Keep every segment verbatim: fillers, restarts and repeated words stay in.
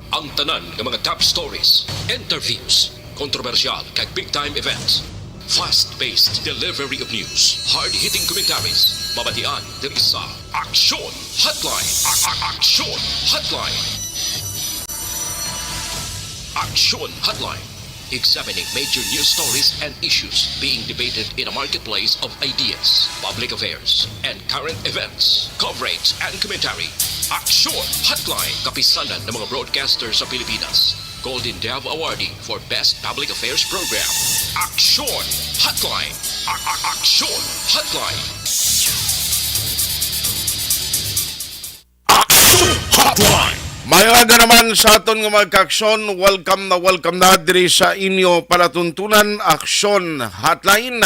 Ang tanan nga mga top stories, interviews, kontrobersyal kag big time events. Fast-paced delivery of news, hard-hitting commentaries, mabatian diri sa Aksyon Hotline. A- a- Aksyon Hotline. Aksyon Hotline. Examining major news stories and issues being debated in a marketplace of ideas, public affairs, and current events. Coverage and commentary. Aksyon Hotline. Kapisanan ng mga broadcaster sa Pilipinas. Golden Dove Awardee for Best Public Affairs Program. Aksyon Hotline. A- a- Aksyon Hotline. Aksyon Hotline. Maayong aga naman sa aton nga mga kaaksyon. Welcome na welcome na diri sa inyo palatuntunan, Aksyon Hotline.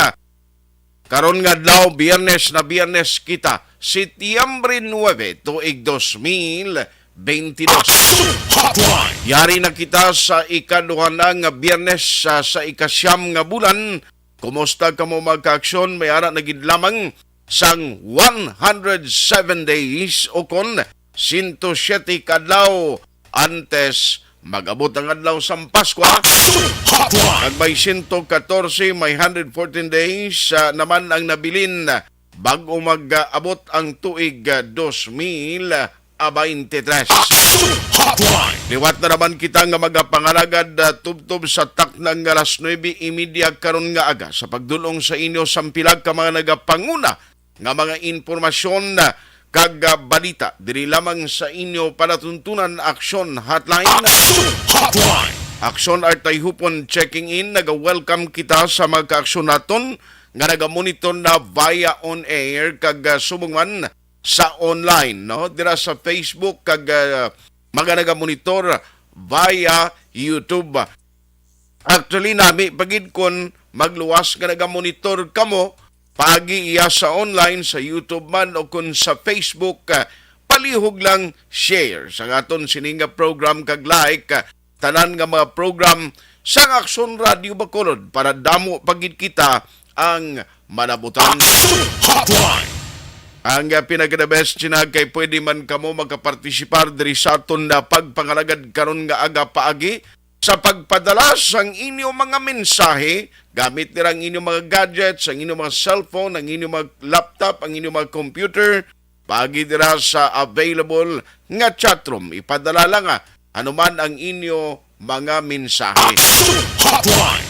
Karon nga adlaw, Biyernes na Biyernes kita, Setyembre nuebe, tuig dos mil bentidós. Aksyon Hotline. Yari na kita sa ikaduha na nga Biyernes sa, sa ikasyam nga bulan. Kumusta kamo, mga kaaksyon? May ara na gid lamang sang one hundred seven days, o kon sento siyete ka adlaw antes mag-abot ang adlaw sang Paskwa. Aksyon Hotline. Kag may sento katorse, may hundred fourteen days, ah, naman ang nabilin bag-o mag-abot ang tuig, ah, dos mil, ah, baynte tres. Aksyon Hotline. Liwat na naman kita nga magapangalagad, ah, tubtob sa takna nga alas nuebe y media karon nga aga sa pagdul-ong sa inyo sang pila ka mga nagapanguna nga mga impormasyon, ah, kag, ah, balita diri lamang sa inyo palatuntunan, Aksyon Hotline. Aksyon Hotline. Aksyon Artay Hupon checking in. Naga-welcome kita sa mga kaaksyon naton nga nagamonitor na via on air kag, ah, subong man sa online, no? Dira sa Facebook kag, ah, mga nagamonitor via YouTube. Actually, nami pa gid kon magluwas nga nagamonitor kamo paagi iya sa online, sa YouTube man o kon sa Facebook, ah, palihog lang share sa aton sini nga program kag like, ah, tanan nga mga program sang Aksyon Radio Bacolod para damo pa gid kita ang malabutan. Aksyon Hotline. Ang, ah, pinaka-the best sina kay pwede man kamo makapartisipar diri sa aton na pagpangalagad karon nga aga paagi sa pagpadala sang inyo mga mensahe gamit nila ang inyong mga gadgets, ang inyong mga cellphone, ang inyong mga laptop, ang inyong mga computer, paagi dira sa available nga chatroom. Ipadala lang, ah, anuman ang inyo mga mensahe. Aksyon Hotline.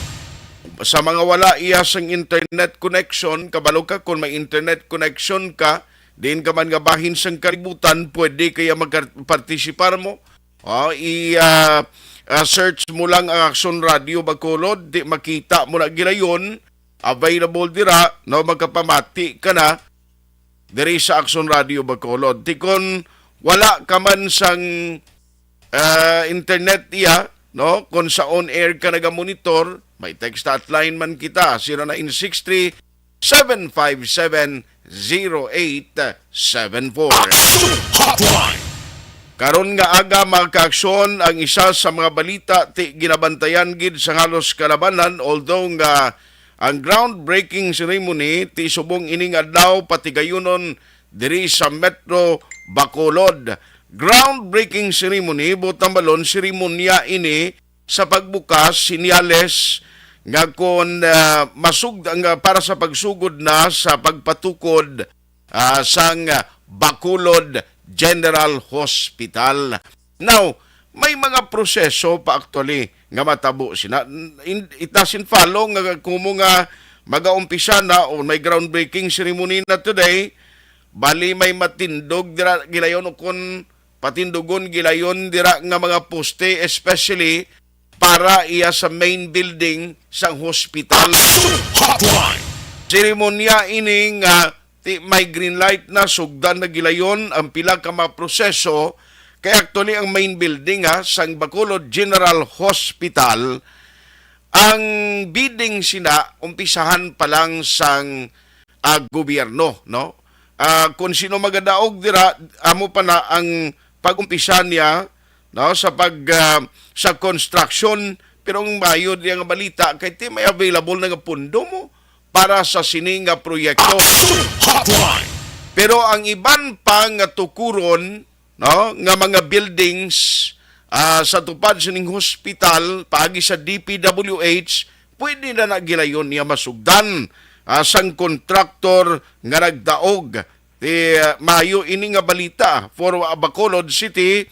Sa mga wala iya sang internet connection, kabalo ka, kung may internet connection ka, diin ka man nga bahin sang kalibutan, pwede kaya magpartisipar mo. Oh, i, ah, ah, search mo lang ang Aksyon Radio Bacolod, di makita mo na gilayon, available dira, no, magkapamati ka na diri sa Aksyon Radio Bacolod. Ti kon wala ka man sang, ah, internet iya, no, kon sa on air ka nagamonitor, may text hotline man kita, zero nine six three, seven five seven, zero eight seven four. Aksyon Hotline. Karon nga aga, mga kaaksyon, ang isa sa mga balita ti ginabantayan gid sa halos kalabanan, although nga ang groundbreaking ceremony ti subong ining adlaw patigayunon diri sa Metro Bacolod. Groundbreaking ceremony, buot hambalon, seremonya ini sa pagbukas, senyales nga kon, ah, masugd-, nga para sa pagsugod na sa pagpatukod, ah, sang Bacolod General Hospital. Now, may mga proseso pa actually nga matabo sina. In, it doesn't follow nga kumo nga magaumpisa na o may groundbreaking ceremony na today, bali may matindog dira gilayon o kon patindugon gilayon dira nga mga poste, especially para iya sa main building sang hospital. Hotline. Seremonya ini nga ti may green light na, sugdan na gilayon ang pila ka mga proseso, kay actually ang main building, ha, sang Bacolod General Hospital, ang bidding sina umpisahan pa lang sang, ah, gobyerno, no? Ah, kung sino magadaog dira, amo pa na ang pag-umpisa niya, no, sa pag, ah, sa construction, pero ang maayo diya nga balita kay ti may available na nga pundo mo para sa sini nga proyekto. Aksyon Hotline. Pero ang iban pa nga tukuron, no, nga mga buildings, ah, sa tupad sining hospital paagi sa D P W H, pwede na na gilayon niya masugdan, ah, sang kontraktor nga nagdaog. Ti, ah, maayo ini nga balita for, ah, Bacolod City.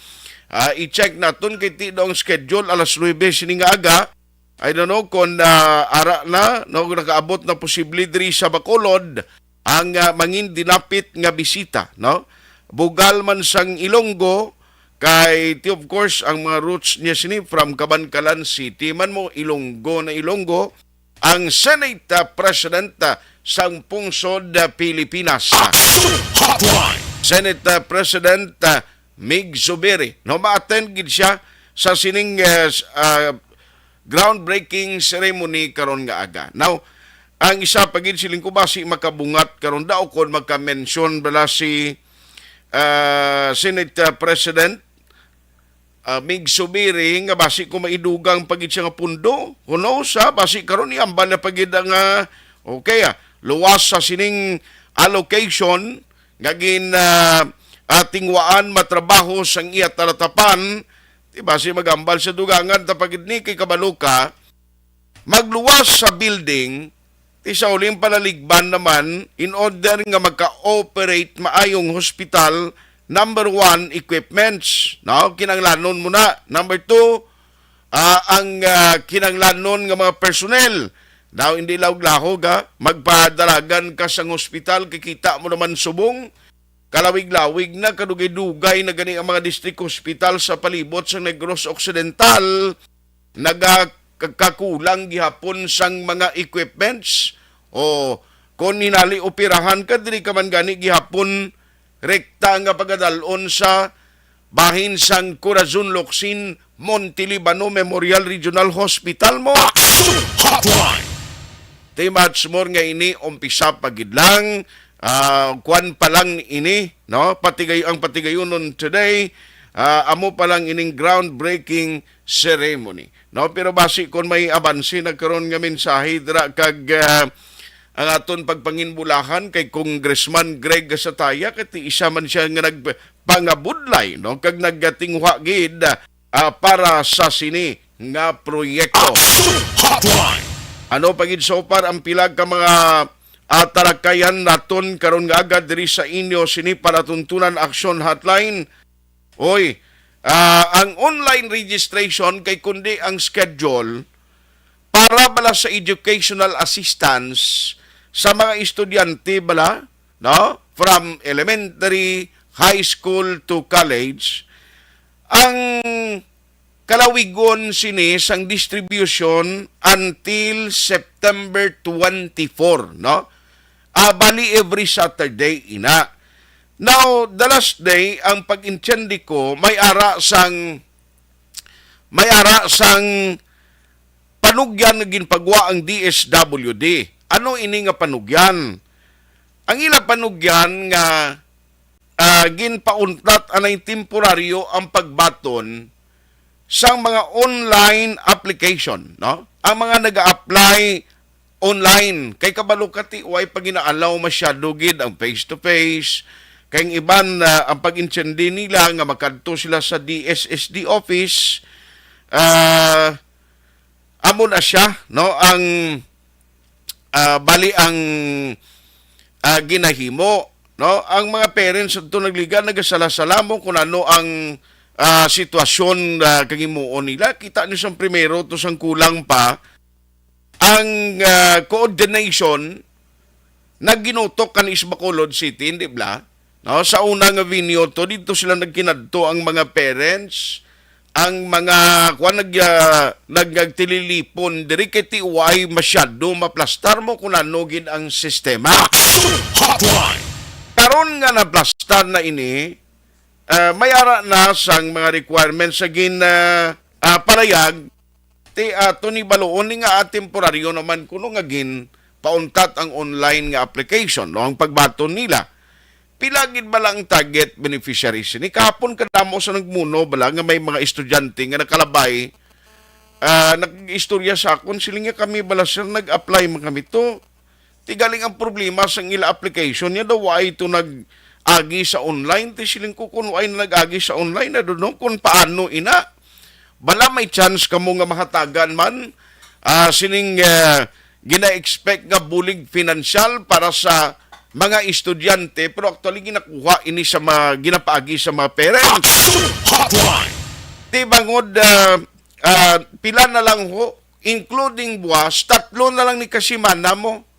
Ah, i-check naton kay ti daw ang schedule alas nuebe sini nga aga. I don't know kung, ah, ara na, no, nakaabot na posible diri sa Bacolod ang, ah, mangin dinapit nga bisita, no? Bugal man sang Ilonggo, kay ti, of course, ang mga roots niya sini from Kabankalan City man mo, Ilonggo na Ilonggo, ang Senate, ah, President, ah, sang Pungsod, ah, Pilipinas. Action Hotline! Senate, ah, President, ah, Mig Zubiri. No, ma-attend gid siya sa sining, eh, s-, ah, groundbreaking ceremony karon nga aga. Now, ang isa pa gid siling ko, basi makabungat karon daw kon magka-mention bala si, ah, Senate, ah, President, ah, Mig Zubiri nga basi ko maidugang pa gid siya nga pundo. Who knows, ha? Basi karon iambal na pa gid ang, ah, okay, ah, luwas sa sining allocation nga gin, ah, ah, tingwaan matrabaho sang iya talatapan, di ba, si magambal sa dugangan ta pa gid ni kay kabalo ka, magluwas sa building, ti sa uling palaligban naman, in order nga magka-operate maayong hospital, number one, equipments, no? Kinanglanon mo na. Number two, ah, ang, ah, kinanglanon nga mga personnel. Now, hindi lahog-lahog, ha? Magpadalagan ka sang hospital, kikita mo naman subong. Kalawig-lawig na, kadugay-dugay na gani ang mga district hospital sa palibot sa Negros Occidental. Nagakakulang gihapon sang mga equipments. O, kung hinali operahan ka, diri ka man gani gihapon rekta nga pagadalon sa bahin sang Corazon Locsin Monte Libano Memorial Regional Hospital mo. Action Hotline! Ti much more nga ini, umpisa pa gid lang, ah, kwan pa lang ini, no? Patigay-, ang patigayunon today, ah, amo pa lang ining groundbreaking ceremony, no? Pero basi kon may abanse na karon nga mensahe dira kag, ah, ang aton pagpanginbulahan kay Congressman Greg Gasataya, kay ti isa man siya nga nagpangabudlay, no? Kag nagtinguha gid, ah, para sa sini nga proyekto. Action Hotline! Ano pa gid so far ang pila ka mga, ah, talakayan naton karon nga aga diri sa inyo sini palatuntunan Action Hotline? Oy, ah, ang online registration kay kundi ang schedule para bala sa educational assistance sa mga estudyante bala, no? From elementary, high school to college, ang kalawigon sini sang distribution until September twenty-four, no? Ah, bali every Saturday ina. Now, the last day, ang pag-intindi ko, may ara sang, may ara sang panugyan nga ginpagwa ang D S W D. Ano ini nga panugyan? Ang ila panugyan nga, ah, ginpauntat anay temporaryo ang pagbaton sang mga online application, no? Ang mga nag-a-apply online, kay kabalo ka ti way pa gina-allow masyado gid ang face to face. Kay ang iban, ah, ang pag-intindi nila nga makadto sila sa D S S D office, ah, amo na siya, no? Ang, ah, bali ang, ah, ginahimo, no? Ang mga parents adto nagliga nagasala-sala mo kung ano ang, ah, sitwasyon, ah, kang himuon nila. Kita niyo sang primero to sang kulang pa ang, ah, coordination nagginutok kan East Bacolod City, hindi bala? No, sa una nga venue to, dito sila nagkinadto ang mga parents, ang mga, kuwan, nag-, ah, nag-, nagtililipon diri kay ti way masyado maplastar mo kung ano gid ang sistema. Action Hotline! Karon nga naplastar na ini, ah, may ara na sang mga requirements sa gin, ah, ah, parayag, ti, ah, aton hibaluon ni nga, ah, temporaryo naman kuno nga gin pauntat ang online nga application, no, ang pagbaton nila. Pila gid bala ang target beneficiaries ni? Kahapon kadamo sa nagmuno bala nga may mga estudyante nga nakalabay, ah, nag-istorya sa akon, sila nga kami bala, sir, nag-apply man kami to. Ti galing ang problema sang ila application niya daw, why to nag-agi sa online? Ti siling ko, kung why na nag-agi sa online, I don't know kung paano ina. Bala may chance kamo nga mahatagan man, ah, sining, ah, gina-expect nga bulig pinansyal para sa mga estudyante, pero actually ginakuha ini sa mga ginapaagi sa mga parents. Action Hotline! Ti bangod, ah, ah, pila na lang ho, including buwas, tatlo na lang ni kasimana mo.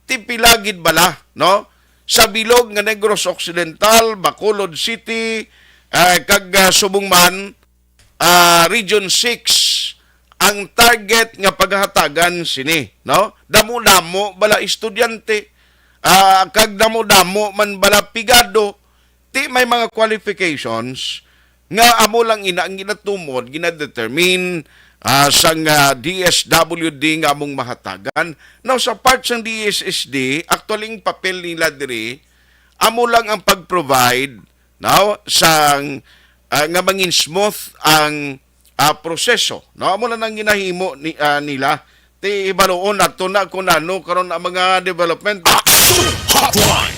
Ti pila gid bala, no? Sa bilog nga Negros Occidental, Bacolod City, ah, kag, ah, subong man, ah, Region six ang target nga paghatagan sini, no? Damo-damo bala estudyante, ah, kag damo-damo man bala pigado, ti may mga qualifications nga amo lang ina ang ginatumod, ginadetermine, ah, sang, ah, D S W D nga among mahatagan. Now, sa part sang D S S D, actually, ang papel nila diri, amo lang ang pag-provide, no, sang, ah, nga mangin smooth ang, ah, proseso, no? Amo lang ang ginahimo ni, ah, nila. Ti hibaluon nato na kung ano karon ang mga development. Action Hotline!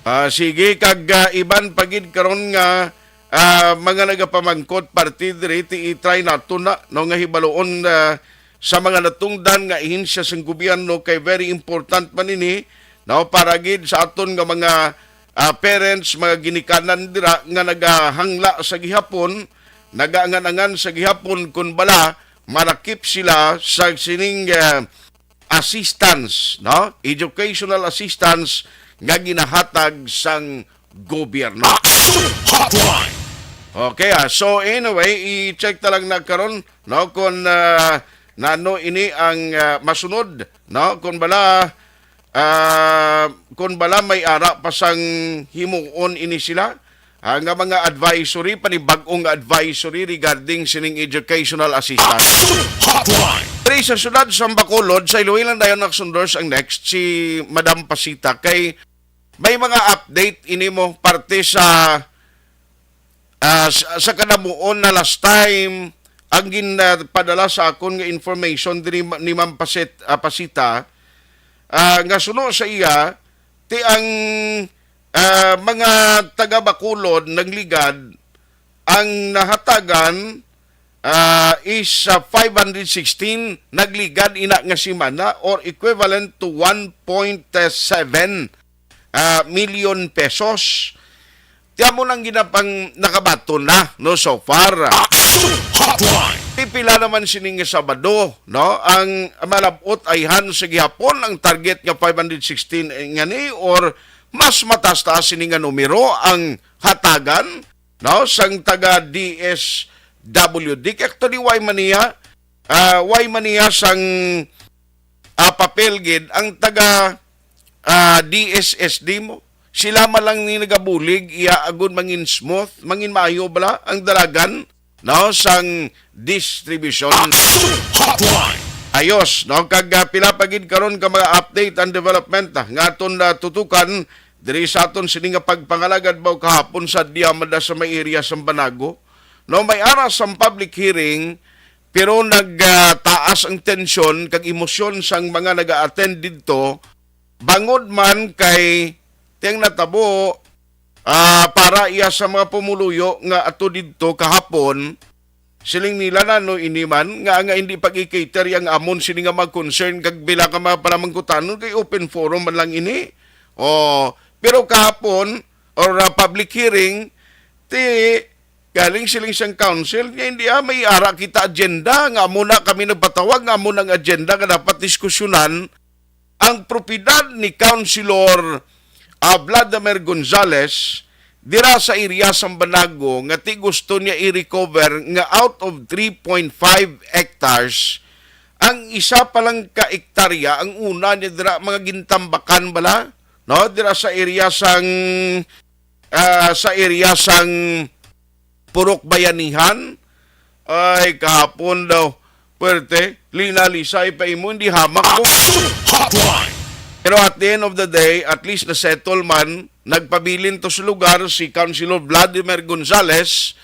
Ah, sige, kag, ah, iban pa gid karon nga, ah, mga nagapamangkot parte diri, ti i-try nato na, no, nga hibaluon, ah, sa mga natungdan nga ahensya sang gobyerno, kay very important man ini, no, para gid sa aton nga mga, ah, parents, mga ginikanan dira nga nagahangla sa gihapon, nagaangan-angan sa gihapon, kun bala marakip sila sa sining, ah, assistance, no? Educational assistance nga ginahatag sang gobyerno. Action Hotline! Okay, ah. So anyway, i-check ta lang na karon, no, kung, ah, nano ini ang, ah, masunod, no? Kung bala, ah, kung bala may ara pa sang himuon ini sila, ah, nga mga advisory, panibag-ong advisory regarding sining educational assistance. Action Hotline! Diri sa siyudad sa Bacolod, sa Iloilo lang dayon, Aksyon Doors ang next, si Madam Pasita, kay may mga update ini mo parte sa, ah, sa, sa kanamuon na last time ang ginpadala sa akon nga information diri ma-, ni Ma'am Pasit-, ah, Pasita, ah, nga suno sa iya, ti ang, ah, mga taga Bacolod nagligad ang nahatagan, ah, is, ah, five hundred sixteen nagligad ina nga semana, or equivalent to one point seven, ah, million pesos. Ti amo nang ginapang nakabaton na, no, so far. Action Hotline! Pipila naman sining Sabado, no? Ang malab-ot ayhan sa gihapon ang target nga five hundred sixteen, eh, ngani, or mas mataas-taas sini nga numero ang hatagan, no, sang taga D S W D. Kay actually, why man niya, ah, why man niya sang, ah, papel gid ang taga, ah, D S S D mo? Sila man lang ni nagabulig, iya agud mangin smooth, mangin maayo bala ang dalagan, no, sang distribution. Action Hotline! Ayos, no? Kag, ah, pila pa gid karon ka mga update and development, ah, nga aton, ah, tutukan diri sa aton sini nga pagpangalagad ba kahapon sa Diamada sa may area sa Banago. No, may ara sang public hearing, pero nag, ah, taas ang tensyon kag emosyon sang mga naga-attend didto, bangod man kay tiyang natabo, ah, para iya sa mga pumuluyo nga ato didto kahapon, siling nila na, no, ini man nga, nga hindi pag-i-cater ang amon sini nga mga concern kag bila ka mga panamangkutanon kay open forum man lang ini. Oh, pero kahapon or, ah, public hearing, ti galing siling sang council nga hindi, ah, may ara kita agenda nga amo na kami nagpatawag nga amo nang agenda nga dapat diskusyonan ang propiedad ni Councilor, ah, Vladimir Gonzales dira sa area sa Banago nga ti gusto niya i-recover nga out of three point five hectares, ang isa pa lang ka ektarya, ang una niya dira, mga gintambakan bala, no? Dira sa area sang, ah, sa area sang Purok Bayanihan. Ay, kahapon daw, pwerte, linalisay pa imo, hindi hamak ko. Action Hotline! Pero at the end of the day, at least na-settle man, nagpabilin to sa lugar si Councilor Vladimir Gonzales,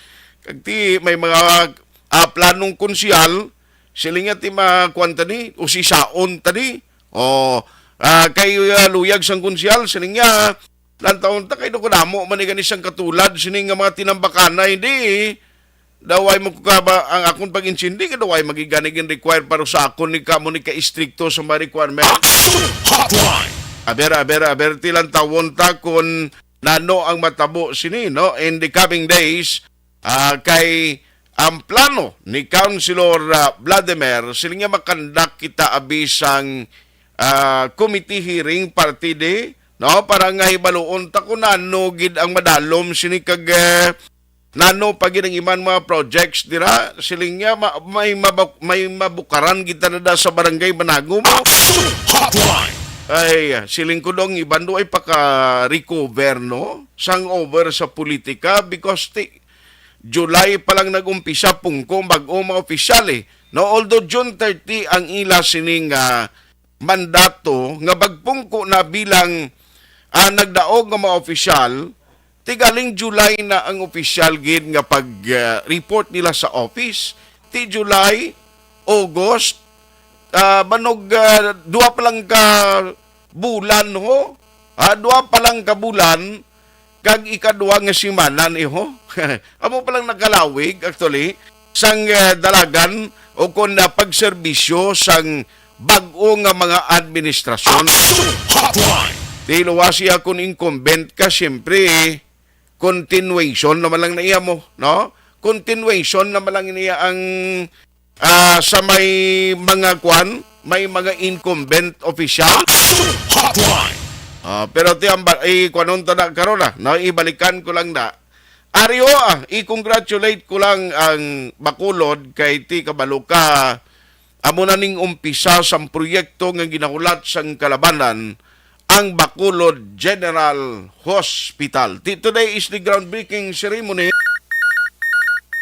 kag ti may mga, ah, planong konsehal, siling niya ti ma-, kuwan ta ni, usisaon ta ni. Oh, ah, kay, ah, luyag sang konsehal, siling niya, lantawon ta kay daw kadamo man ni gani sang katulad sini nga mga tinambakanay, di, Daw ay mo ka ba ang akon pag-insindi nga daw ay magigani gin require para sa akon ni kamo ni ka-istrikto sa mga requirement. Action Hotline! Aber, aber, aber, tilantawon ta kung nano ang matabo sini, no? In the coming days, ah, kay ang plano ni Councilor, ah, Vladimir, sila nga makandak kita abi sang, ah, committee hearing partidi, no? Para nga hibaluon ta kung nano gid ang madalom sini kag, eh, nano pa gid ang iman mga projects dira, siling niya, ma-, may mabuk-, may mabukaran kita na da sa barangay Manago mo. Hotline! Ay, siling ko dong, iban do ay paka-recover, no? Sang over sa politika because ti, July pa lang nag-umpisa pungko bag-o mga opisyal, eh. No, although June thirty ang ila sining, ah, mandato nga magpungko na bilang, ah, nagdaog nga mga opisyal, tigaling July na ang opisyal gid nga pag, ah, report nila sa office. Ti July, August, ah, banog, ah, duha pa lang ka bulan ho. Ah, duha pa lang ka bulan, kag ikaduha nga semana ni ho. Amo pa lang nakalawig, actually, sang, eh, dalagan o kon, ah, pagserbisyo sang bag-o nga mga administrasyon. Action Hotline! Di luwa siya kung incumbent ka, siyempre, continuation naman lang na iya mo, no? Continuation naman lang niya ang, ah, sa may mga kwan, may mga incumbent official. Action Hotline! Ah, pero ti ang ba-, eh, kwanon ta na karon, ah, no? Ibalikan ko lang na. Ari ho, ah, i-congratulate ko lang ang Bacolod kay ti kabalo ka, amo na ning umpisa sang proyekto nga ginahulat sang kalabanan, ang Bacolod General Hospital. Ti-, today is the groundbreaking ceremony.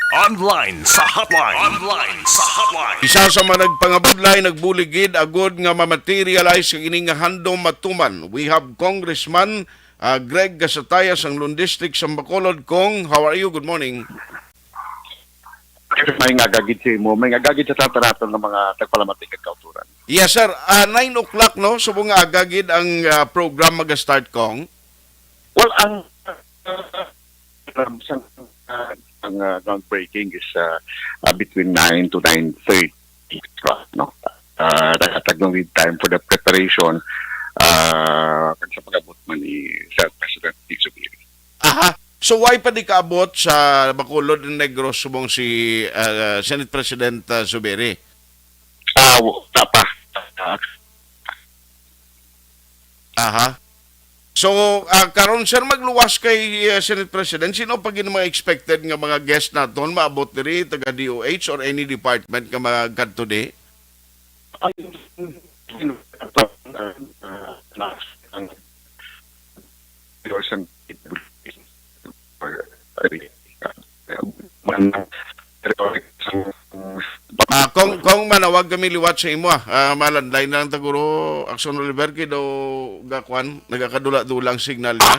Online sa hotline. Online sa hotline. Isa sa mga nagpangabudlay, nagbulig gid agud nga ma-materialize ang ini nga handom matuman. We have Congressman, ah, Greg Gasataya sang Lone District sa Bacolod. Cong, how are you? Good morning. May nga gagid sa imo, may nga gagid sa tanan-tanan nga mga tagpalamati kag kauturan. Yes, sir. Ah, nine o'clock, no? Subong nga aga gid ang, ah, program mag-start, Cong. Well, ang, uh, um, sang, uh, ang, uh, groundbreaking is, uh, uh, between nine to nine thirty, no? Uh, naghatag ng lead time for the preparation, uh, kag sa pag-abot man ni Senate President Zubiri. Aha. So, why pa di kaabot sa Bacolod and Negros subong si, uh, Senate President, uh, Zubiri? Ah, w-, wala pa. Ah, Aha. So, ah, karon, sir, magluwas kay, ah, Senate President, sino pa gid mga expected nga mga guest naton maabot diri, taga D O H or any department nga magkadto di? Ay, sino, ah, ah, ah, ang person, man, Ah, kung, kung manawag kami liwat sa imo, ah, ah, malandlay na lang taguro, Action Oliver, kay daw gakwan, nagakadula-dula ang signal niya.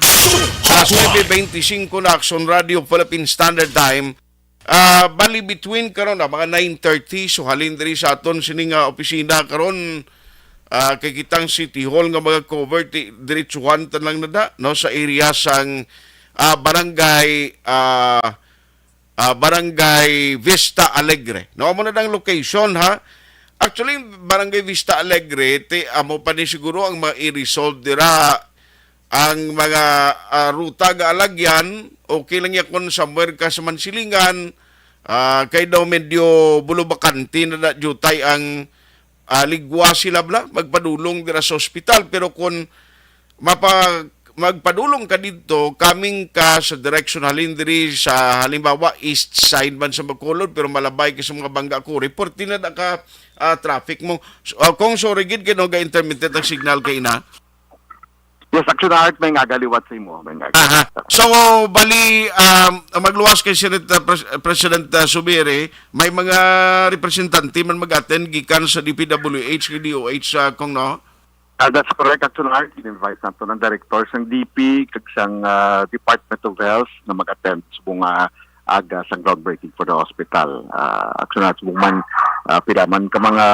Alas nuebe beintisinko na, Action Radio, Philippine Standard Time. Ah, bali between karon na mga nine thirty, so halin diri sa aton sini nga opisina karon, ah, kay kitang City Hall nga mga cover, ti-, diretsuhan ta lang na da, no, sa area sang, ah, barangay, ah, ah, Barangay Vista Alegre. No, amo na ang location, ha. Actually, Barangay Vista Alegre, ti, amo pa ni siguro ang mga i-resolve dira, ang mga, ah, ruta nga alagyan. Okay lang ya kung somewhere ka sa Mansilingan, ah, kay daw medyo bulubakante na na jutay ang, ah, ligwa sila bla, magpadulong dira sa ospital. Pero kung mapa-, magpadulong ka didto, coming ka sa direction halin diri sa, halimbawa, east side man sa Bacolod, pero malabay ka sa mga bangga ko, report din na ka, ah, traffic mo. So, ah, kung sorry gid, kay no, ga-intermittent ang signal kay na. Yes, Action Art, may nga galiwat sa imo, may nga. Aha. So, bali, um, magluwas kay Senate, uh, Pres-, President, uh, Zubiri, may mga representante man mag-attend gikan sa D P W H kag D O H, uh, kung no? Ah, that's correct, Action Art. In-invite nato ng director sang D P kag sang, ah, Department of Health na mag-attend sa mga aga sang groundbreaking for the hospital. Ah, Action Art, subong man, ah, pila man ka mga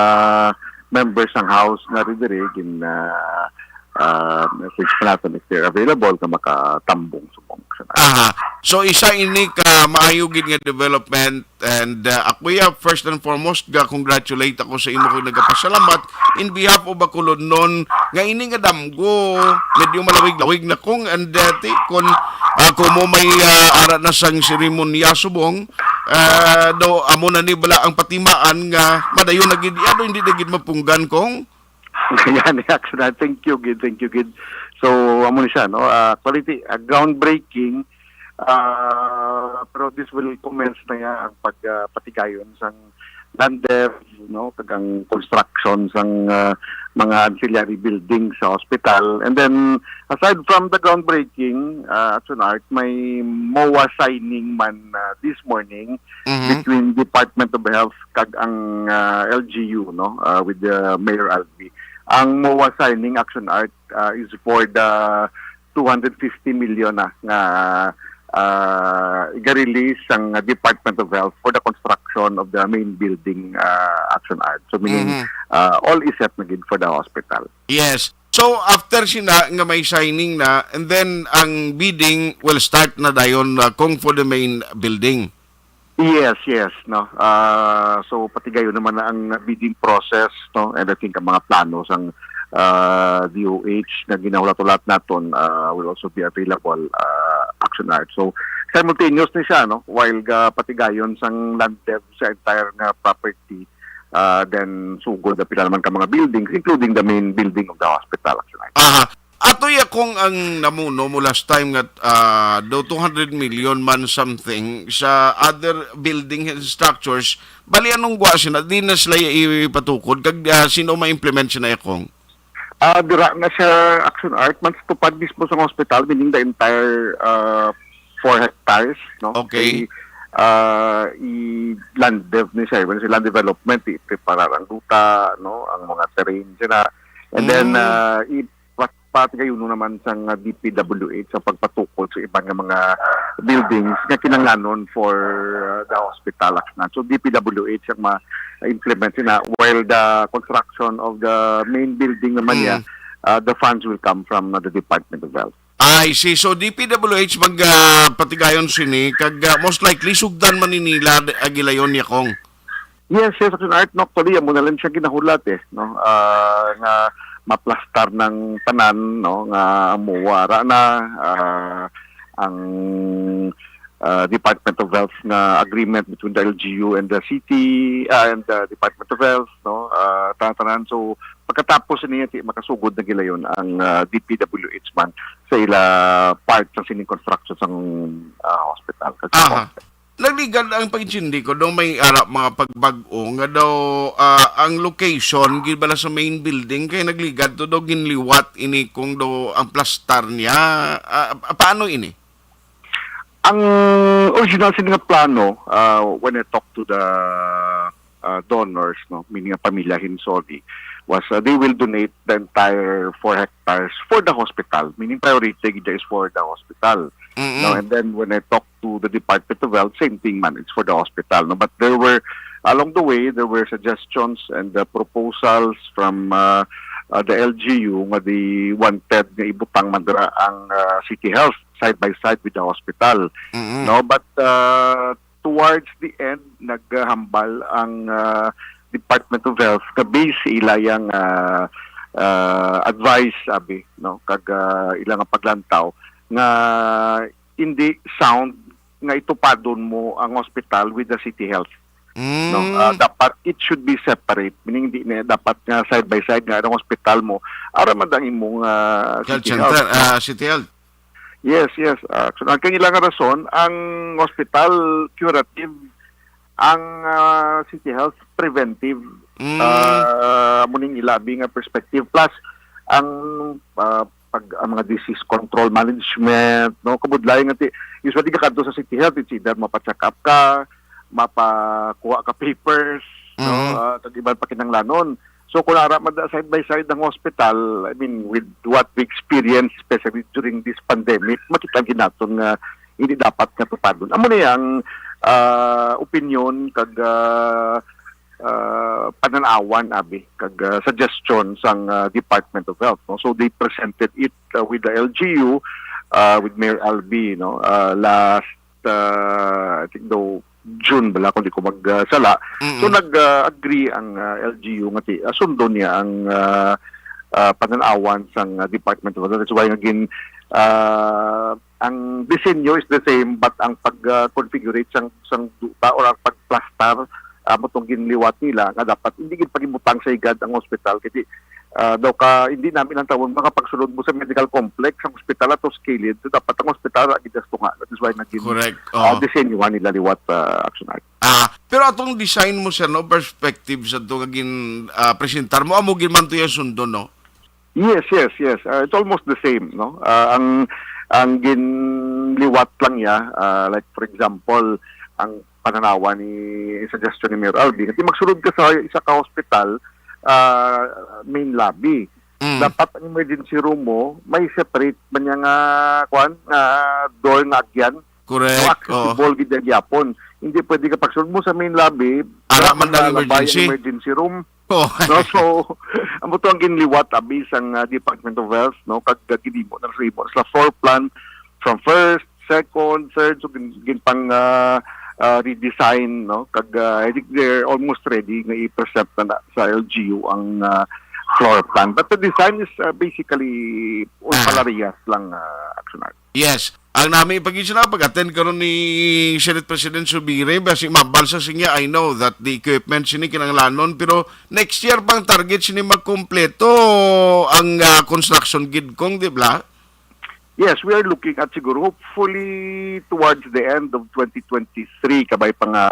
members sang House na rin diri, gin, ah, ah, message pa naton if they're available nga makatambong subong sa Aha. So, isa ini ka maayo gid nga development, and, ah, ako ya, first and foremost, ga-congratulate ako sa imo kag nagapasalamat in behalf of Bacolodnon nga ini nga damgo medyo malawig-lawig na, Cong, and, ah, ti, kon, ah, kon mo may, ah, ara na sang seremonya subong, ah, do amo na ni bala ang patimaan nga madayon na gid, ano, hindi na gid mapunggan, Cong? Yan, actually, thank you gid, thank you gid. So, amo ni siya, no? Ah, quality, ah, groundbreaking, ah, pero this will commence na ya ang pag, ah, patigayon sang land dev, no? Kag ang construction sang, ah, mga ancillary buildings sa hospital. And then, aside from the groundbreaking, ah, Action Art, may MOA signing man, ah, this morning Mhm. between Department of Health kag ang, ah, L G U, no, ah, with the Mayor Alvi. Ang MOA signing, Action Art, ah, is for the two hundred fifty million na nga, ah, iga-release ang Department of Health for the construction of the main building, ah, Action Art. So, meaning, Mhm. ah, all is set na gid for the hospital. Yes. So, after sina nga may signing na, and then ang bidding will start na dayon, uh, Cong, for the main building. Yes, yes, no. Ah, so, patigayon naman na ang bidding process, no, and I think ang mga plano sang, ah, D O H nga ginahulat-hulat naton, ah, will also be available, ah, Action Art. So, simultaneous ni siya, no, while ga patigayon sang land dev sa entire nga property, ah, then sugod na pila naman ka mga buildings, including the main building of the hospital, Action Art. Aha. Ato ya, Cong, ang namuno mo last time nga, ah, do two hundred million man something sa other building and structures, bali anong gwa sina? Di na sila ipatukod kag, ah, sino ma-implement sina ya, Cong? Ah, dira na siya, Action Art, man sa tupad mismo sa hospital, meaning the entire, ah, four hectares, no? Okay. Kay, ah, i-land dev ni siya. When say land development, i-prepare ang luta, no? Ang mga terrain sila. And then, Mm. ah, i-, pat-, patigayon naman sang, ah, D P W H sa pagpatukod sa iban nga mga buildings nga kinahanglanon for, ah, the hospital, Action Art. So, D P W H ang ma-implement sina, while the construction of the main building naman niya, Mm. ah, the funds will come from, ah, the Department of Health. I see. So, D P W H mag, ah, patigayon sini, kag, ah, most likely, sugdan man ni nila, ah, gilayon niya, Cong. Yes, yes, Action Art, no, actually, amo na lang siya ginahulat, eh, no, ah, nga maplastar ng tanan, no, nga ang MOA ara na, ah, ang, ah, Department of Health nga agreement between the L G U and the city, ah, and the Department of Health, no, ah, tanan-tanan. So, pagkatapos niya, ti, makasugod na gilayon ang, ah, D P W H man sa ila part sa sining construction sang, ah, hospital. Aha. Nagligad ang pag-intindi ko daw may ara mga pagbag-o nga daw, ah, ang location gid bala sa main building kay nagligad to daw ginliwat ini kung daw ang plastar niya. Ah, paano ini? Ang original sini nga plano, ah, when I talked to the, ah, donors, no, meaning ang pamilya Hinsoli, was, ah, they will donate the entire four hectares for the hospital, meaning priority gid is for the hospital. Mm-mm. No, and then when I talked to the Department of Health, same thing man, it's for the hospital, no? But there were, along the way, there were suggestions and, uh, proposals from, uh, uh, the L G U nga they wanted nga ibutang man dira ang, uh, City Health side by side with the hospital, Mm-mm. no? But, uh, towards the end, naghambal ang, uh, Department of Health nga based sa ila yang, uh, uh, advice, abi, no? Kag, uh, ila nga paglantaw nga hindi sound nga itupadon mo ang hospital with the City Health, no? Mm. Ah, dapat it should be separate, meaning di na dapat nga side by side nga ang hospital mo ara man ang imong, ah, Health City Health, center, no? Ah, City Health. Yes, yes. Ah, so, ang kailangan rason, ang hospital curative, ang, ah, City Health preventive. Mm. Ah, amo ning ilabi nga perspective. Plus, ang, ah, pag, ang mga disease control management, no? Kabudlay nga ti-, usually ka kadto sa City Health, it's either mapa-check up ka, mapakuha ka papers, no? Mm. Ah, kag iban pa kinahanglanon. So, kung ara man da side by side ang hospital, I mean, with what we experience, especially during this pandemic, makita gid naton nga hindi dapat nga tupadon. Amo ni ang, ah, opinion kag, ah, ah, panan-awan abi kag, ah, suggestion sang, ah, Department of Health, no? So they presented it, ah, with the L G U, ah, with Mayor Albee, no? Ah, last, ah, I think daw June bala, kung di ko magsala. So, Mm-mm. nag, ah, agree ang, ah, L G U nga ti-, ah, sundon niya ang, ah, ah, panan-awan sang, ah, Department of Health. That's why nga gin-, ah, ang disenyo is the same, but ang pag, ah, configurate sang, sang duta or ang pagplastar, ah, mo tong ginliwat nila nga dapat hindi gid pagibutang sa higad ang hospital. Kasi, ah, daw ka, hindi namin ang tawon makapagsulod mo sa medical complex, ang hospital ato sa kilid. So, dapat ang hospital, ah, gid sa tunga. That is why naging, Correct. ah, Oo. disenyuhan nila liwat, ah, Action Art. Ah, pero atong design mo, sir, no, perspective sa to nga gin, ah, presentar mo, amo gid man to yung sundo, no? Yes, yes, yes. Ah, it's almost the same, no? Ah, ang, ang ginliwat lang niya, ah, like, for example, ang pananawa ni, suggestion ni Mayor Albee, kung magsulod ka sa isa ka hospital, ah, main lobby. Mm. Dapat ang emergency room mo, may separate man niya nga, kwan, nga door nga agyan. Correct. So, Oo. accessible gid ang gyapon. Hindi pwede ka pagsulod mo sa main lobby, Ara wala man ang ka labay ang emergency. emergency room. Oh. No, so, amo to ang ginliwat abi sang, ah, Department of Health, no, kag, ah, ginhimo na sa imo sa floor plan from first, second, third, so gin, ginpang, ah, ah, redesign, no, kag, ah, I think they're almost ready nga i-present na, na sa L G U ang, ah, floor plan. But the design is, ah, basically Ah. palareas lang, ah, Action Art. Yes. Ang nami pag-isla, pag-attend karon ni Senate President Subiri, basi mabalsa siya, I know that the equipment sini kinahanglanon, pero next year pang target sini magkumpleto ang, ah, construction gid, Cong, di ba? Yes, we are looking at siguro hopefully towards the end of twenty twenty-three kabay pa nga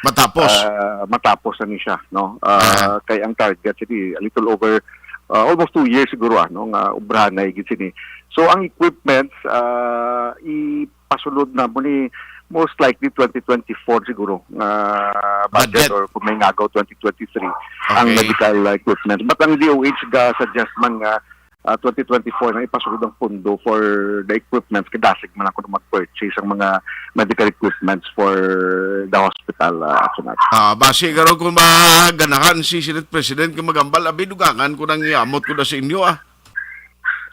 Matapos. ah, matapos na ni siya, no? Ah, Ah. kay ang target sini a little over, ah, almost two years siguro, ah, no, nga ubrahanay gid sini. So ang equipments, ah, ipasulod na mo ni most likely twenty twenty-four siguro nga budget Budget. or kung may ngagaw twenty twenty-three ang Okay. medical equipment. But ang D O H ga suggest man nga, ah, twenty twenty-four na ipasulod ang pondo for the equipments, kay dasig man ako na mag-purchase ang mga medical equipments for the hospital, ah, Action Art. Ah, basi karon kung maganahan si Senate President kung magambal, abi, dugangan ko nang iamot ko na sa inyo, ah.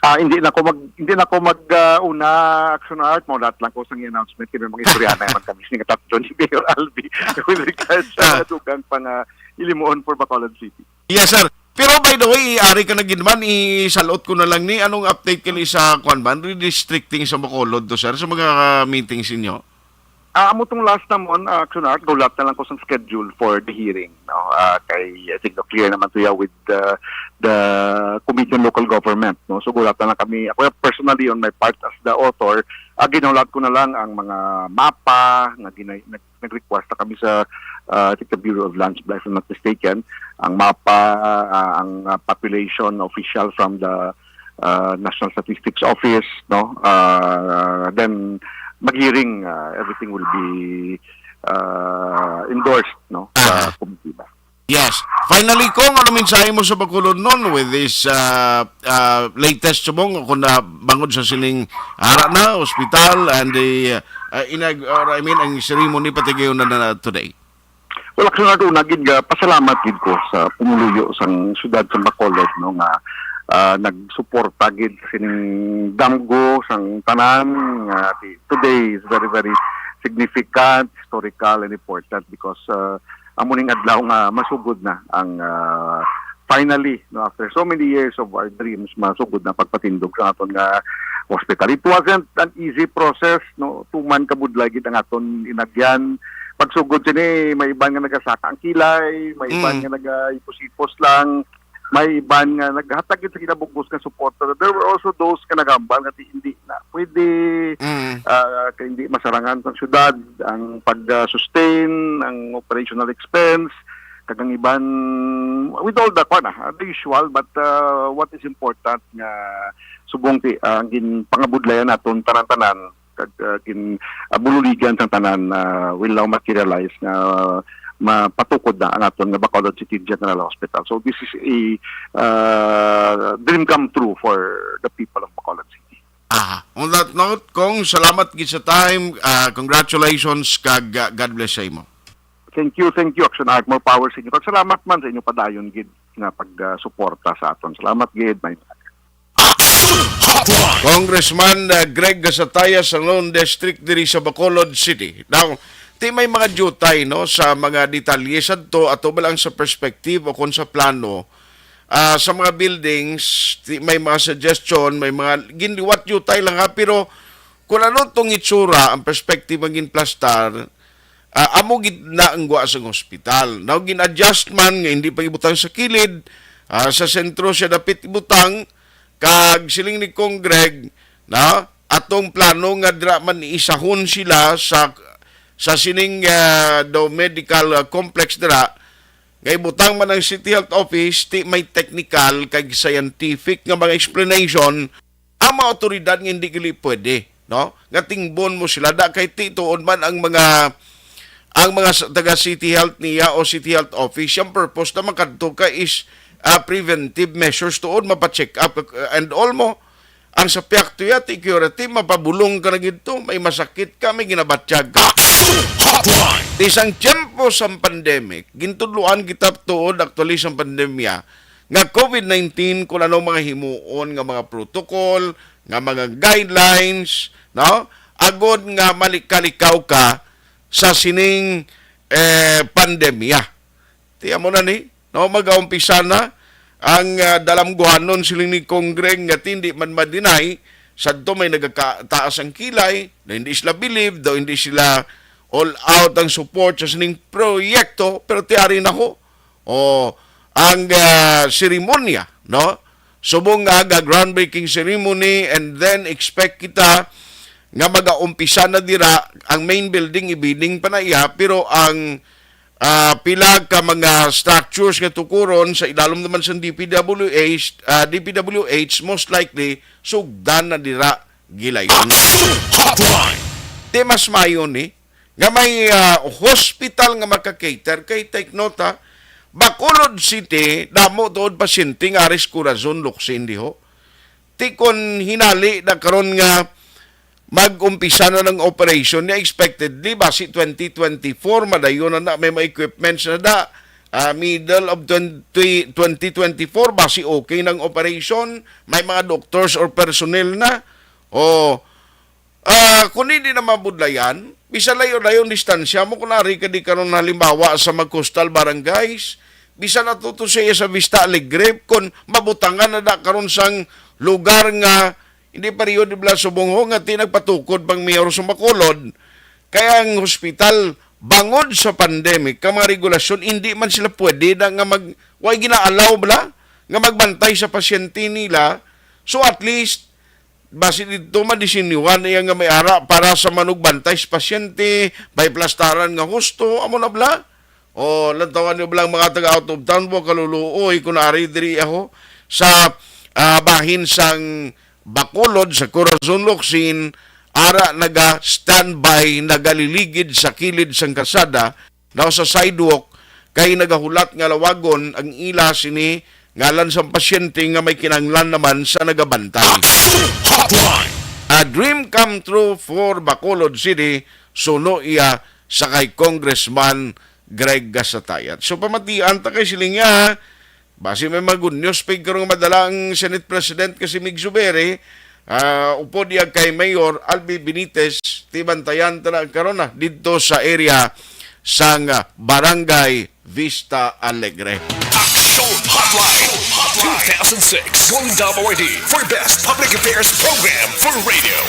Ah, hindi na ko mag, hindi na ko mag, ah, una, Action Art, maulat lang ko sa announcement, kini mga istorya na man kami ni Tatto ni Mayor Albee with regards sa Ah. dugang pa nga ilimuon for Bacolod City. Yes, sir. Pero by the way, ari ka na gid man, isalot ko na lang ni, anong update kini sa, kwan ba, redistricting sa Bacolod to, sir, sa mga meetings ninyo? Ah, amo tong last namon, ah, Action Art, gulat na lang ko sa schedule for the hearing, no? Ah, kay, I think, clear naman to ya with the, the Committee on Local Government, no? So, gulat na lang kami. Ako personally, on my part as the author, ah, ginulat ko na lang ang mga mapa nga gina-, nag-, nag-request na kami sa, ah, I think the Bureau of Lands, if I'm not mistaken, ang mapa, ah, ang, ah, population official from the, ah, National Statistics Office, no? Ah, then mag-hearing, ah, everything will be, ah, endorsed, no, sa Ah. komitiba. Yes. Finally, Cong, ano mensahe mo sa Bacolod nun with this, ah, ah, latest subong kung na bangod sa sining ara na, hospital and the, ah, inag-, or I mean, ang ceremony pati gayon na, na today? Well, actually, una gid nga, pasalamat gid ko sa pumuluyo sang siyudad sa Bacolod, no, nga, ah, nagsuporta gid sa sining damgo sang tanan nga ti-, today is very, very significant, historical, and important because, ah, amo ning adlaw nga masugod na ang, ah, finally, no, after so many years of our dreams, masugod na pagpatindog sa aton nga hospital. It wasn't an easy process, no, tuman kabudlay gid ang aton inagyan. Pagsugod sini, may iban nga nagasaka ang kilay, may iban Mm. nga nagaipos-ipos lang, may iban nga naghatag gid sa kinabugos nga suporta. There were also those nga nagambal nga di, hindi na pwede, Mm. ah, kay hindi masarangan sa syudad ang pag-sustain, ang operational expense, kag ang iban, with all the, kwan, ah, the usual, but, ah, what is important nga subong ti, ah, ang ginpangabudlayan naton tanan-tanan, kag, ah, gin-, ah, bululigan sang tanan, ah, will now materialize nga mapatukod na ang aton nga Bacolod City General Hospital. So this is a, ah, dream come true for the people of Bacolod City. Ah, on that note, Cong, salamat gid sa time. Ah, congratulations kag, ah, God bless sa imo. Thank you, thank you, Action Act. More power sa inyo. Kag salamat man sa inyo padayon gid nga pagsuporta sa aton. Salamat gid, may Action Hotline. Congressman, uh, Greg Gasataya sa Lone District diri sa Bacolod City. Now, ti may mga jutay, no, sa mga detalye sadto, ato ba lang sa perspective o kung sa plano, ah, sa mga buildings, ti may mga suggestion, may mga ginliwat jutay lang ha, pero kung ano tong itsura, ang perspective ang ginplastar, ah, amo gid na ang gwa sang hospital. Now, gin-adjust man nga hindi pag-ibutang sa kilid, ah, sa sentro siya dapit ibutang, kag siling ni Cong Greg, na atong plano nga dira man isahon sila sa, sa sining, ah, daw medical, ah, complex dira, nga ibutang man ang City Health Office, ti may technical kag scientific nga mga explanation ang mga awtoridad nga hindi gali pwede, no? Nga tingbon mo sila, da kay ti tuod man ang mga, ang mga s-, taga City Health niya o City Health Office, yung purpose na makadto ka is, ah, preventive measures tuod, mapa-check up, uh, and all mo. Ang sa Piak Tuya, ti curative, mapabulong ka na gid to, may masakit ka, may ginabatyag ka. Action Hotline. Isang tiyempo sa pandemic, gintudloan kita tuod, actually, sa pandemya, nga COVID nineteen, kung ano mga himuon nga mga protocol, nga mga guidelines, no? Agod nga malikalikaw ka sa sining, eh, pandemya. Ti amo na ni, no? Magaumpisa na ang, ah, dalamguhanon siling ni Cong Greg nga ti hindi man ma-deny, sadto may nagakataas ang kilay, na hindi sila believe, daw hindi sila all out ang support sa sining proyekto, pero ti ari na ho. O, ang, ah, seremonya, no? Subong nga aga groundbreaking ceremony, and then expect kita nga magaumpisa na dira ang main building, ibining pa na iya, pero ang, ah, pila ka mga structures nga tukuron sa ilalom naman sa D P W H, ah, D P W H, most likely sugdan na dira gilayon. Action Hotline. Di mas mayo ni nga may, ah, hospital nga maka-cater kay, take note, ha, Bacolod City, damo tuod pasyente nga aris Corazon, Locsin diho. Ti kon hinali na karon nga mag-umpisa na ng operation niya, expectedly basi twenty twenty-four madayon na, na may mga equipments na da. Ah, middle of twenty, twenty twenty-four basi okay ng operation, may mga doctors or personnel na. O, ah, kung hindi na mabudlayan, bisan layo-layo ang distansya mo, kung ari ka di karon halimbawa sa mga coastal barangays, bisan ato to siya sa Vista Alegre, kung mabutangan na da karon sang lugar nga hindi pareho di bala subong ho nga ti nagpatukod pang mayor sa Bacolod, kaya ang hospital bangod sa pandemic, ka mga regulasyon, hindi man sila pwede na nga mag, way ginaalaw bala nga magbantay sa pasyente nila. So at least, basi dito madisinyohan iya nga may ara para sa manugbantay sa pasyente, may plastaran nga husto, amo na bala. O, lantawan niyo bala ang mga taga out of town mo, kaluluoy, kung ari diri ako sa, ah, bahin sang Bacolod, sa Corazon, Locsin, ara naga-standby, nagaliligid sa kilid sang kasada, daw sa sidewalk, kay nagahulat nga lawagon ang ila sini ngalan sang pasyente nga may kinahanglan naman sa nagabantay. Action Hotline. A dream come true for Bacolod City, suno iya sa kay Congressman Greg Gasatayat. So, pamatian ta kay siling niya, basi may mga good news pig karong madala ang Senate President nga si Mig Zubiri, ah, upod iya kay Mayor Albi Benitez, ti bantayan ta na karon na didto sa area sang, ah, Barangay Vista Alegre. Action Hotline, two thousand six Golden Dome Awardee for Best Public Affairs Program for Radio.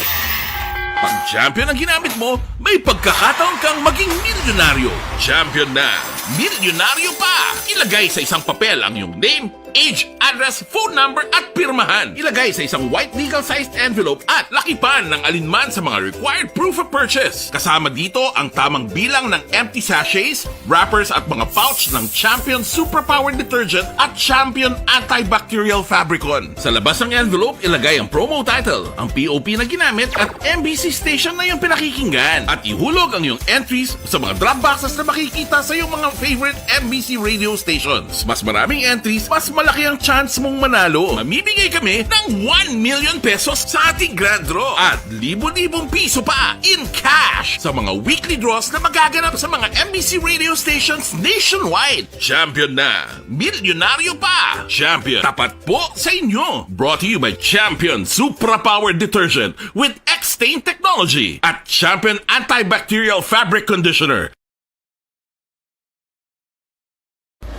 Pag champion ang ginamit mo, may pagkakataon kang maging milyonaryo. Champion na, milyonaryo pa! Ilagay sa isang papel ang iyong name, age, address, phone number, at pirmahan. Ilagay sa isang white legal-sized envelope at lakipan ng alinman sa mga required proof of purchase. Kasama dito ang tamang bilang ng empty sachets, wrappers, at mga pouch ng Champion Superpower Detergent at Champion Antibacterial Fabricon. Sa labas ng envelope, ilagay ang promo title, ang P O P na ginamit, at M B C station na iyong pinakikinggan. At ihulog ang iyong entries sa mga drop boxes na makikita sa iyong mga favorite M B C radio stations. Mas maraming entries, mas Laki ang chance mong manalo. Mamimigay kami ng one million pesos sa ating grand draw at libo-libong piso pa in cash sa mga weekly draws na magaganap sa mga M B C radio stations nationwide. Champion na! Milyonaryo pa! Champion, tapat po sa inyo! Brought to you by Champion Supra Power Detergent with X-Stain Technology at Champion Antibacterial Fabric Conditioner.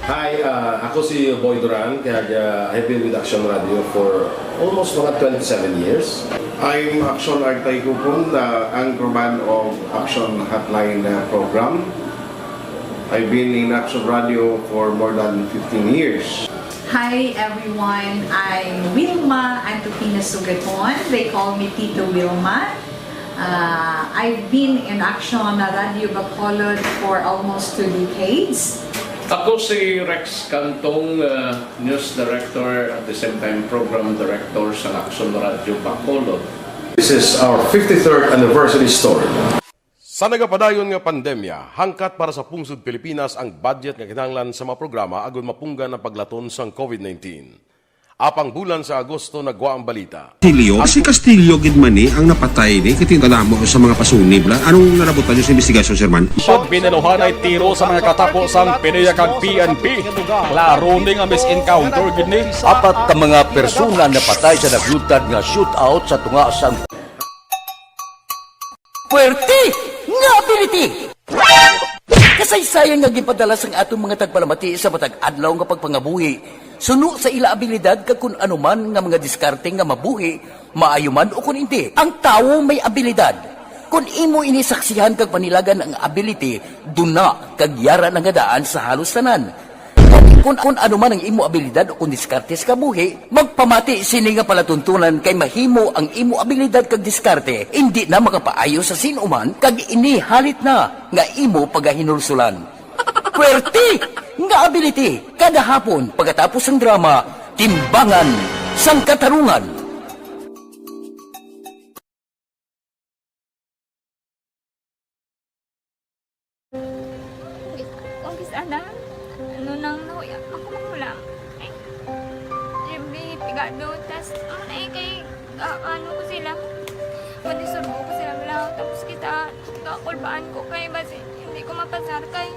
Hi, ah, ako si Boy Duran, kag ah, I've been with Action Radio for almost mga twenty-seven years. I'm Action Artay Kupon, the anchorman of Action Hotline uh, program. I've been in Action Radio for more than fifteen years. Hi everyone, I'm Wilma Antupina Sugaton. They call me Tito Wilma. Uh, I've been in Action Radio Bacolod for almost two decades. Ako si Rex Cantong, uh, News Director at the same time Program Director sa Action Radio Bacolod. This is our fifty-third anniversary story. Sa nagapadayon nga pandemya, hangkat para sa pungsod Pilipinas ang budget nga kinahanglan sa mga programa agud mapunggan ang paglaton sang COVID nineteen. Apang bulan sa Agosto nagwa ang balita. Castillo, si Castillo gid man ni ang napatay ni, kay tingala mo sa mga pasunib la. Anong nalabutan niyo sa investigasyon, Sir Man? Pag binaluhanay tiro sa mga katapo sang PDEA kag P N P, klaro ni nga mis-encounter gid ni. Apat ka mga persona napatay sa naglutad nga shootout sa tunga sang Puwerte nga ability! Kasaysayan nga ginpadala sang aton mga tagpalamati sa matag adlaw nga pagpangabuhi suno sa ila abilidad kag kun ano man nga mga diskarte nga mabuhi, maayo man o kon indi. Ang tawo may abilidad. Kon imo ini saksihan kag panilagan ang ability, duna kag yara na nga daan sa halos tanan. Kon, kon ano man ang imo abilidad o kon diskarte sa kabuhi, magpamati sini nga palatuntunan kay mahimo ang imo abilidad kag diskarte indi na makapaayo sa sin-o man kag ini halit na nga imo pagahinulsulan. Puwerte nga ability kada hapon pagkatapos sang drama, Timbangan sang Katarungan. Kung kis-, kung kis-, ana, ano nang nahuya, ako makulang. Ay, Jimmy, pigado, tas, ano na eh, kay, ah, ano ko sila, manisurbo ko sila, wala, tapos kita, kakulbaan ko, kay basi, hindi ko mapasar, kay,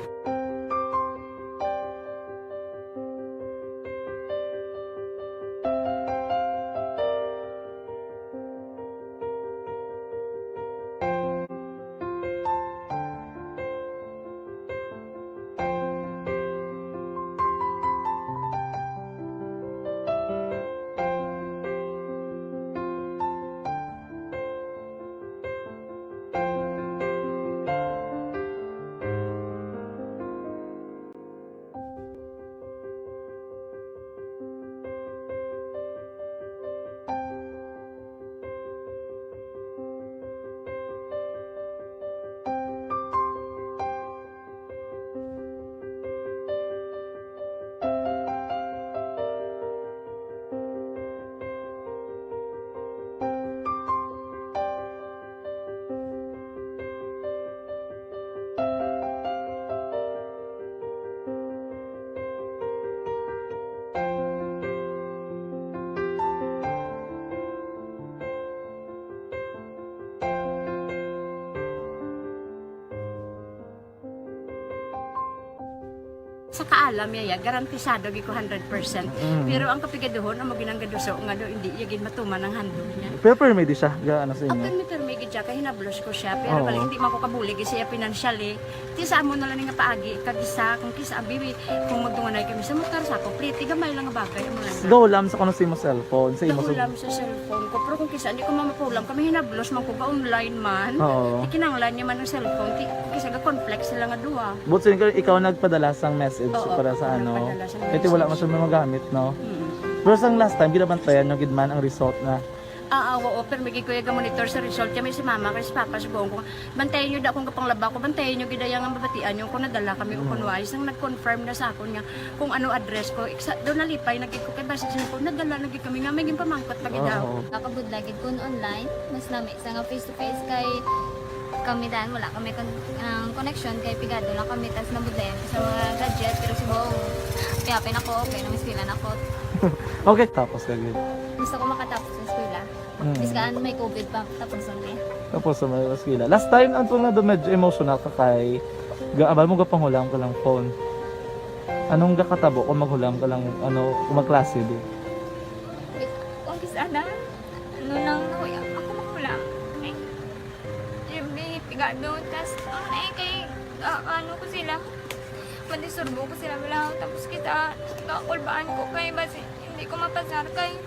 Sa kaalam niya, ya, garantisado gyud ko hundred percent. Pero ang kapigaduhon, amo ginang gaduso nga do, hindi iya gid matuman ang handog niya. Pero permi di siya, ga, ano sa inyo? Pirmi-pirmi gid siya, kay hinablos ko siya. Pero bali, hindi man ko kabulig siya financially. Ti sa amo na lang nga paagi, kag isa, kung kisa, abi, kung magdunganay kami sa motor, sa ako, pliti, gamay lang nga bagay, amo lang. Gahulam sa kuno sa imo cellphone, sa imo sa Gahulam sa cellphone ko. Pero kung kisa, hindi ko mamapulam kami, hinablos man ko, ga-online man. Oo. Ikinanglan niya man ang cellphone, ti, kisa ga-conflict sila nga duha. But since ikaw nagpadala sang message Oo, para sa ako ano, nagpadala sang ito wala man message. Siya magamit, no? Mm. Pero sang last time, ginabantayan nyo gid man ang result na. Ah, ah, oo, pero may gikuya ga monitor sa result kami si mama kay si papa sa buong ko. Bantayan nyo da kung kapanglaba ko, bantayan nyo gid ang mabatian nyo kung nadala kami o kung wais. Nang nag-confirm na sa akon nga kung ano address ko, iksa, doon nalipay na gid ko kay basta sa ko, nadala na gid kami nga may ginpamangkot pa gid daw. Oo. Nakabudla gid kun online, mas nami sa nga face to face kay kami dan wala kami kon ang connection kay pigado lang kami tas nabudlayan ko sa mga gadget pero si Bong Kaya pin ako, okay, nang eskwela na ko. Okay, tapos ka gid. Gusto ko makatapos sa eskwela. Mm. Biskan may covid pa, tapos ang eh. Tapos sa may eskwela. Last time, ang tunga do medyo emotional ka kay ga-, abal mo gapanghulam ka lang phone. Anong gakatabo kung maghulam ka lang, ano, kung magklase di? Kung kis-, ana, ano nang nahuya, ako maghulam. Eh, Jimmy, pigado, tas, ang eh, kay, ah, ano ko sila, madisturbo ko sila, wala, tapos kita, kakulbaan ko kay, basi, hindi ko mapasar kay,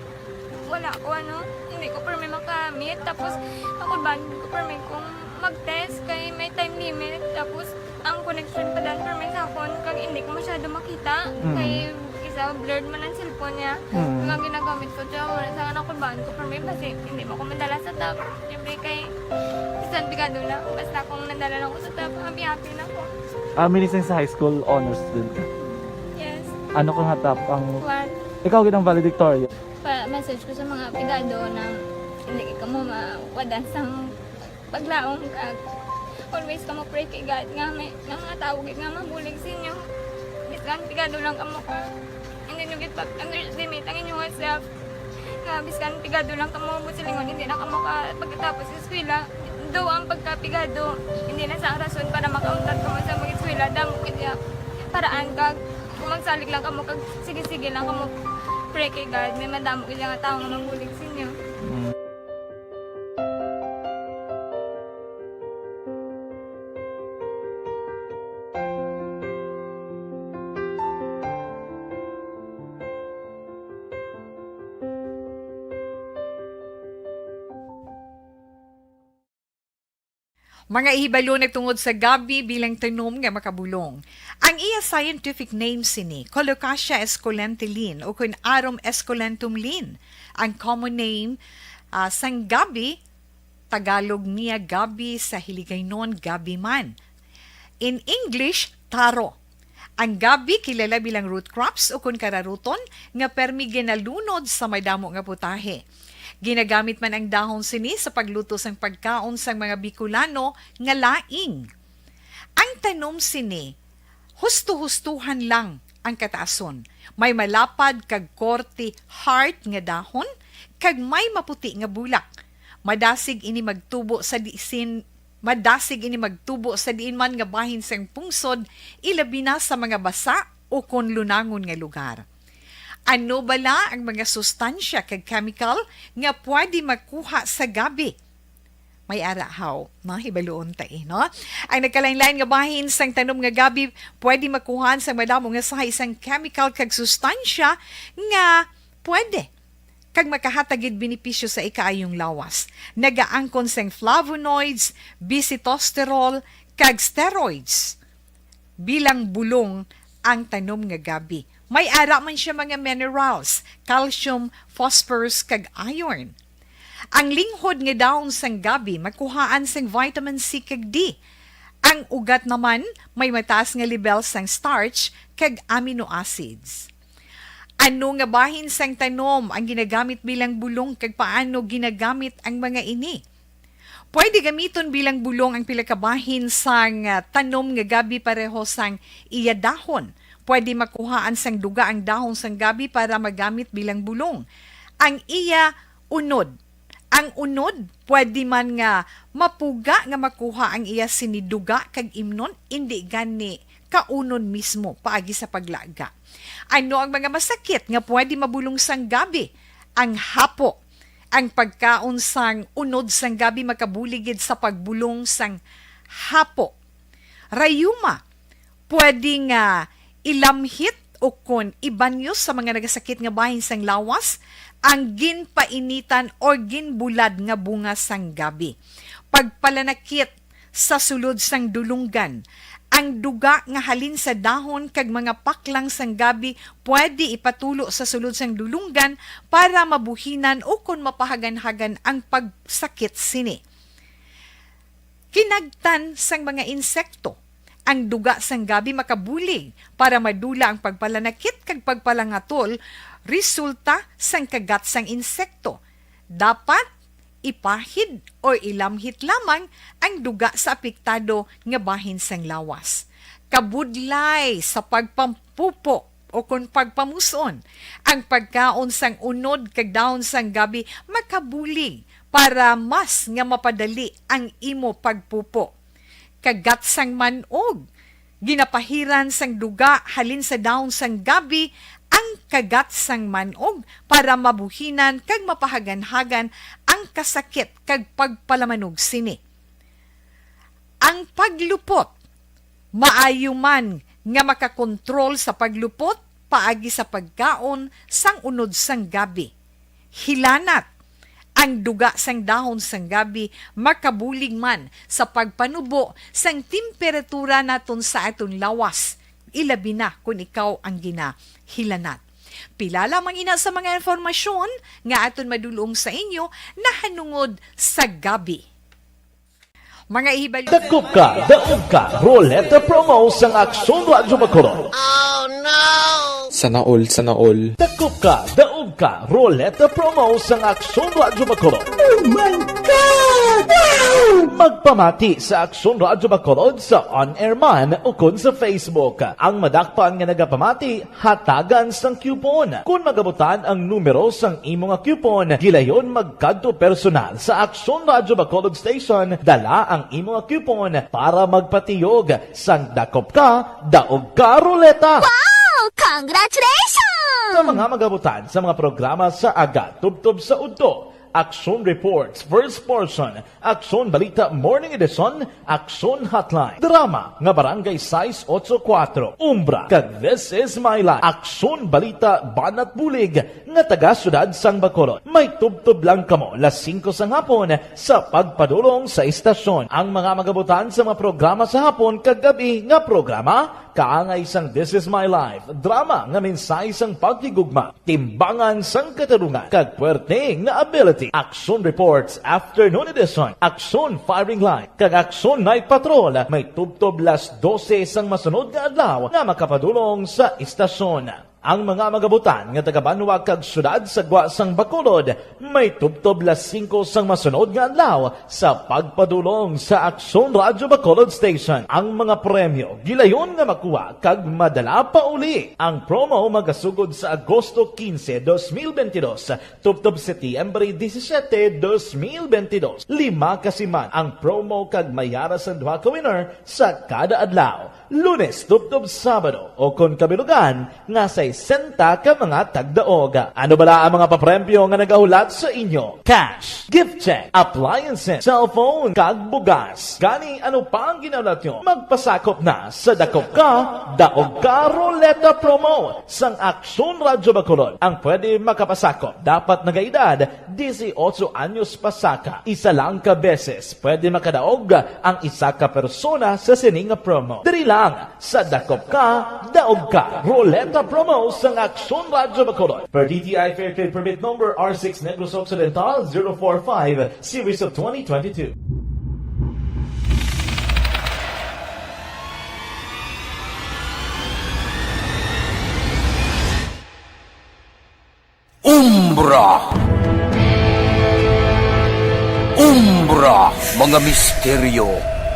wala ko, ano, hindi ko permi makamit, tapos, kakulbaan ko permi kung mag-test kay may time limit, tapos, ang connection pa dan permi sa phone, kag hindi ko masyado makita, Mm. kay, isa, blurred man ang cellphone niya, Mm. kag ang ginagamit ko, siya, wala sa nakulbaan ko permi, basi, hindi mo ko madala sa top, siyempre kay, bisan pigado na, basta kung nadala lang ko sa top, happy-happy na ko. Ah, minising sa high school, honors student ka? Yes. Ano ka nga top ang One. Ikaw gid ang valedictorian? Pa-message ko sa mga pigado na hindi ka mo mawadan sang paglaom kag always ka mo pray kay God nga may, nga mga tawo gid nga mabulig sa inyo. Bisan pigado lang kamo ka, hindi nyo gid pag-underestimate ang inyong self. Nga biskan pigado lang kamo mo silingon, hindi na kamo ka pagkatapos sa eskwela. Do ang pagkapigado, hindi na sa rason para makauntat kamo sa mag-eskwela. Damo gid ya paraan kag kung magsalig lang kamo kag sige-sige lang kamo pray kay God, may madamo gid nga tawo nga mabulig sa inyo. Mm. Mga ihibalo nagtungod sa gabi bilang tanom nga makabulong. Ang iya scientific name sini, Colocasia esculenta Linn, ukon Arum esculentum Linn. Ang common name, ah, sang gabi, Tagalog niya gabi, sa Hiligaynon gabi man. In English, taro. Ang gabi kilala bilang root crops ukon kararuton nga permi ginalunod sa madamo nga putahe. Ginagamit man ang dahon sini sa pagluto sang pagkaon sang mga Bicolano nga laing. Ang tanom sini, husto-hustohan lang ang kataason. May malapad kag korte heart nga dahon, kag may maputi nga bulak. Madasig ini magtubo sa disin Madasig ini magtubo sa diin man nga bahin sang pungsod, ilabi na sa mga basa ukon lunangon nga lugar. Ano bala ang mga sustansya kag chemical nga pwede makuha sa gabi? May ara haw, no? Hibaluon ta, eh, no? Ang nagkalain-lain nga bahin sang tanom nga gabi pwede makuhaan sang madamo nga sahi sang chemical kag sustansya nga pwede kag makahatag gid benepisyo sa ikaayong lawas. Nagaangkon sing flavonoids, bisitosterol, kag steroids. Bilang bulong ang tanom nga gabi. May ara man siya mga minerals, calcium, phosphorus, kag iron. Ang linghod nga dahon sang gabi makuhaan sing vitamin C kag D. Ang ugat naman may mataas nga lebel sang starch kag amino acids. Ano nga bahin sang tanom ang ginagamit bilang bulong, kag paano ginagamit ang mga ini? Pwede gamiton bilang bulong ang pila ka bahin sang, ah, tanom nga gabi pareho sang iya dahon. Pwede makuhaan sang duga ang dahon sang gabi para magamit bilang bulong. Ang iya unod. Ang unod, pwede man nga mapuga nga makuha ang iya sini duga kag imnon, indi gani kaunon mismo paagi sa paglaga. Ano ang mga masakit nga pwede mabulong sang gabi? Ang hapo. Ang pagkaon sang unod sang gabi makabulig gid sa pagbulong sang hapo. Rayuma, pwede nga ilamhit o kon ibanyos sa mga nagasakit nga bahin sang lawas ang ginpainitan or ginbulad nga bunga sang gabi. Pagpalanakit sa sulod sang dulonggan. Ang duga nga halin sa dahon kag mga paklang sang gabi pwede ipatulo sa sulod sang dulonggan para mabuhinan o kon mapahaganhagan ang pagsakit sini. Kinagtan sang mga insekto. Ang duga sang gabi makabulig para madula ang pagpalanakit kag pagpalangatol resulta sang kagat sang insekto. Dapat ipahid o ilamhit lamang ang duga sa apektado nga bahin sang lawas. Kabudlay sa pagpampupo Ukon pagpamuson, ang pagkaon sang unod kag dahon sang gabi makabulig para mas nga mapadali ang imo pagpupo. Kagat sang man-og. Ginapahiran sang duga halin sa dahon sang gabi ang kagat sang man-og para mabuhinan kag mapahaganhagan ang kasakit kag pagpalamanog sini. Ang paglupot. Maayo man nga makakontrol sa paglupot paagi sa pagkaon sang unod sang gabi. Hilanat. Ang duga sang dahon sang gabi makabulig man sa pagpanubo sang temperatura naton sa aton lawas, ilabi na kon ikaw ang ginahilanat. Pila lamang ina sa mga impormasyon nga aton madulong sa inyo nahanungod sa gabi. Mga ihibalo. Dakop ka, daog ka, Roleta Promo sang Aksyon Radyo Bacolod. Sana all, sana all. Dakop ka, daog ka, Roleta Promo sang Aksyon Radyo Bacolod. Oh my God! Wow! Magpamati sa Aksyon Radyo Bacolod sa on-air man ukon sa Facebook. Ang madakpan nga nagapamati, hatagan sang coupon. Kon magabutan ang numero sang imo nga coupon, gilayon magkadto personal sa Aksyon Radyo Bacolod Station, dala ang imo nga coupon para magpatiyog sang dakop ka, daog ka ruleta. Wow! Congratulations! Sa mga magabutan sa mga programa sa aga, tubtob sa udto, Aksyon Reports, First Portion, Aksyon Balita Morning Edition, Aksyon Hotline, drama nga Barangay sais ocho kuwatro, Umbra, kag This Is My Life, Aksyon Balita Banat Bulig nga taga Siyudad sang Bacolod. May tubtob lang kamo las singko sang hapon sa pagpadulong sa istasyon. Ang mga magabutan sa mga programa sa hapon kag gabi nga programa, kaangay sang This Is My Life, drama nga mensahe sang paghigugma, timbangan sang katarungan, kag puwerte nga ability. Aksyon Reports Afternoon Edition, Aksyon Firing Line, kag Aksyon Night Patrol may tubtob las dose sang masunod nga adlaw nga makapadulong sa istasyon. Ang mga magabutan nga taga-banwa kag siyudad sa gwa sang Bacolod may tubtob las singko sang masunod nga adlaw sa pagpadulong sa Aksyon Radyo Bacolod Station. Ang mga premyo gilayon nga makuha kag madala pauli. Ang promo magasugod sa Agosto quince, dos mil veintidós, tubtob Setyembre disisiete, dos mil veintidós. Lima ka siman ang promo kag may ara sang duha ka winner sa kada adlaw, Lunes tubtob Sabado, o kon kabilugan nga sesenta ka mga tagdaog. Ano bala ang mga papremyo nga nagahulat sa inyo? Cash, gift check, appliances, cellphone, kag bugas. Gani, ano pa ang ginahulat nyo? Magpasakop na sa Dakop Ka, Daog Ka Ruleta Promo sang Aksyon Radyo Bacolod. Ang pwede makapasakop dapat nagaedad disiotso anyos pasaka. Isa lang ka beses pwede makadaog ang isa ka persona sa sini nga promo. Diri lang sa Dakop Ka, Daog Ka Ruleta Promo sang Aksyon Radyo Bacolod. Per D T I Fair Trade Permit Number R six Negros Occidental zero four five, Series of twenty twenty-two. Umbra. Umbra, mga misteryo,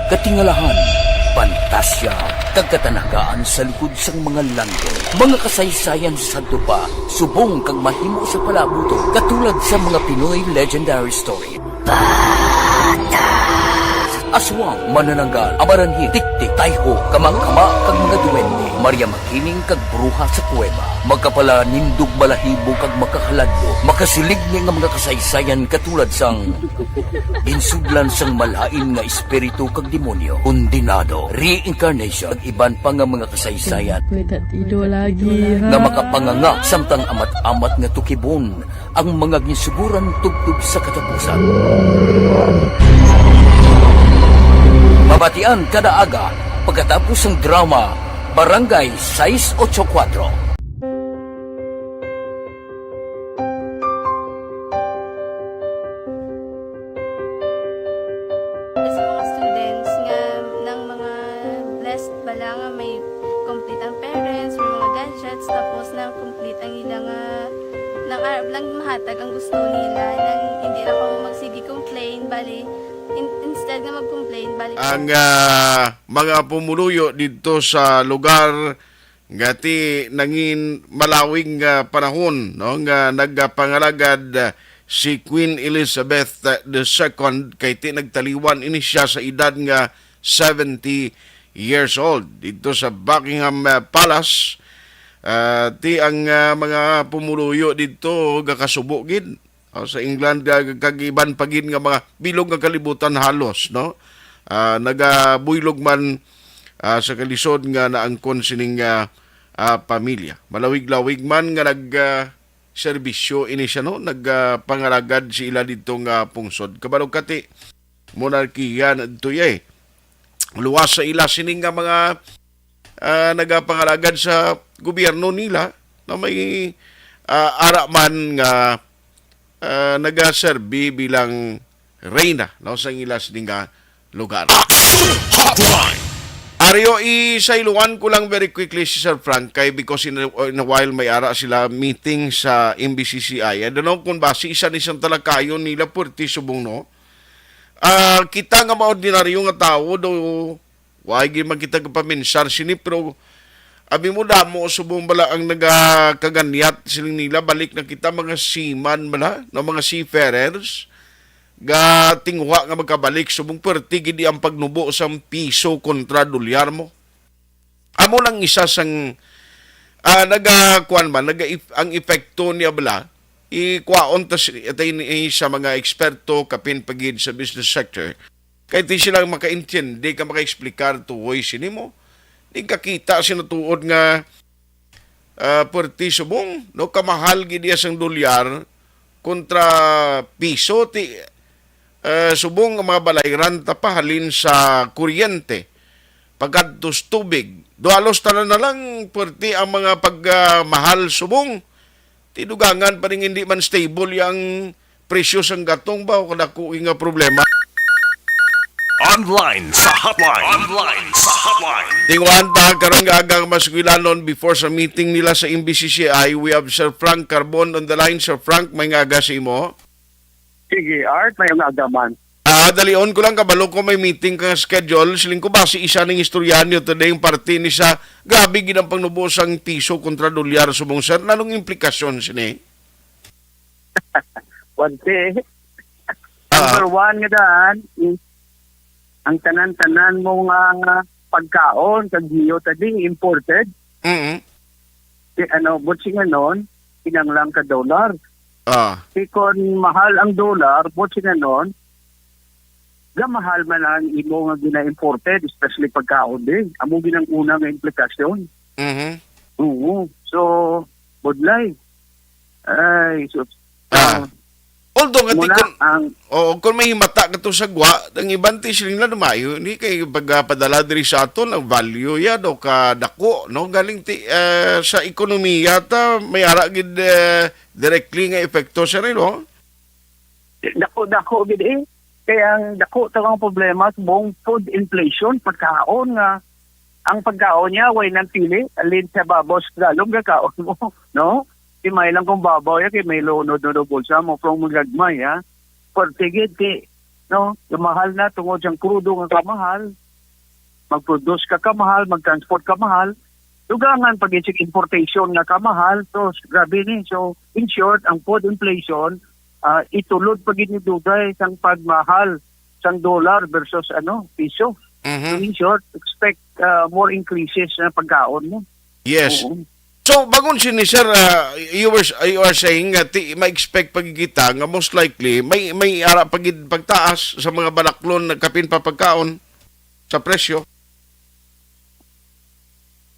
katingalahan, pantasya, kag katanagaan sa likod sang mga landong. Mga kasaysayan sadto pa, subong kag mahimo sa palabuton, katulad sa mga Pinoy legendary story. Aswang, manananggal, amaranhit, tiktik, tayho, kamangkama, kag mga duwende, Maria Makiling kag bruha sa kuweba, makapalanindog, balahibo, kag makahaladlo, makasiligni nga mga kasaysayan katulad sang ginsudlan sang malain nga espiritu kag demonyo, kondenado, reincarnation, kag iban pa nga mga kasaysayan Pwede ido lagi, ha? nga makapanganga samtang amat-amat nga tukibon ang mga ginsuguran tubtob sa katapusan. Mabatian kada aga pagkatapos sang drama Barangay sais ocho kuwatro. Sa mga students nga nang mga blessed bala nga may complete ang parents, may mga gadgets, tapos nang complete ang ila nga, nang arab lang mahatag ang gusto nila, nang hindi lang kamo magsige complain, bali, in-, instead nga mag-complain, bali, Ang, ah, mga pumuluyo didto sa lugar nga ti nangin malawig nga panahon, no, nga nagapangalagad, ah, si Queen Elizabeth, ah, the second, kay ti nagtaliwan ini siya sa edad nga seventy years old didto sa Buckingham, ah, Palace. Ah, ti ang, ah, mga pumuluyo didto gakasubo gid, ah, sa England, ah, kag iban pa gid nga mga bilog nga kalibutan halos, no? Ah, nagabuylog man, ah, sa kalisod nga naangkon sining, ah, ah, pamilya. Malawig-lawig man nga nag, ah, serbisyo ini siya, no? Nag, ah, pangalagad sila didto nga pungsod. Kabalo ka ti, monarkiya na dito, eh. Luwas sa ila sini nga mga, ah, nagapangalagad sa gobyerno nila na may, ah, ara man nga, ah, nagaserbi bilang reyna, no, sa ila sini nga lugar. Action Hotline! Aryo, isayloan ko lang very quickly si Sir Frank kay because in a, in a while may ara sila meeting sa M B C C I. I don't know kung basi isa ni sang talakayon nila puwerte subong, no? Ah, kita nga mga ordinaryo nga tawo do, wa gid man kita gapaminsar sini, pero abi mo damo subong bala ang nagakaganyat siling nila, balik na kita mga seaman bala, no, mga seafarers, gatinguha nga magkabalik subong perti gid ang pagnubo sang piso kontra dolyar mo. Amo lang isa sang, ah, nagakuan man, naga ang epekto niya bala, ikwaon ta si, ata ini sa mga eksperto, kapin pa gid sa business sector. Kay ti sila makaintindi ka makaexplikar tuhoy sini mo. Di kakita sila tuod nga, ah, perti subong, no, kamahal gid iya sang dolyar kontra piso ti, eh, subong nga mga balayran ta pa halin sa kuryente, pagkadtos tubig. Do halos tanan na lang perti ang mga pagmahal subong. Tidugangan pa rin hindi man stable yang presyo sang gatong ba o kadako nga problema. Online sa hotline. Online sa hotline. Tinguhan ta karon nga aga nga masuglanon before sa meeting nila sa M B C C I. We have Sir Frank Carbon on the line. Sir Frank, may nga aga sa imo. Sige, Art, may nga aga man. Ah, dalion ko lang, kabalo ko may meeting ka schedule. Siling ko ba si isa ning istoryahan niyo today yung parte ni sa grabe gid ang pangnubo sang piso kontra dolyar subong, sir. Nanong implikasyon sini? Wante. Ah. Number one nga daan is ang tanan-tanan mo nga pagkaon kag giyo tadi imported. Mm. Di, ano, butsing anon, kinanglan ka dollar. Ah. Di kon mahal ang dollar, butsing anon, gamahal man ang imo nga gina-imported, especially pagkaon din. Amo gid ang una nga implikasyon. Mhm. Oo. So, budlay. Ay, so, Ah. ah, Although nga muna tikon, ang oo, kung may himata ka to sa gwa, ang iban ti siling na lumayo, ni kay pagpadala diri sa aton ang value ya do ka dako, no? Galing ti, eh, sa ekonomiya ta, may ara gid, eh, directly nga epekto sa rin, no? Dako-dako gid eh. Kaya ang dako to ang problema sa buong food inflation, pagkaon nga ang pagkaon niya, way nang pili, alin sa babaw sa Tagalog, gakaon mo, no? Di may lang kung babaw ya, kay may lunod-nod ang bulsa mo, from magagmay, ha? Pwerte gid, kay, no? Yung mahal na tungod siyang krudo nga kamahal, mag-produce ka kamahal, mag-transport kamahal, dugangan pag importation nga kamahal, so, grabe ni. So, in short, ang food inflation, ah, itulod pa gid ni dugay sang pagmahal sang dollar versus, ano, piso. Mhm. So, in short, expect, ah, more increases na pagkaon mo. Yes. Oo. So, bangon sini, sir, ah, you were, you are saying nga ti, ma-expect pa gid kita nga most likely may, may ara pa gid pagtaas sa mga balaklon na kapin pa pagkaon sa presyo.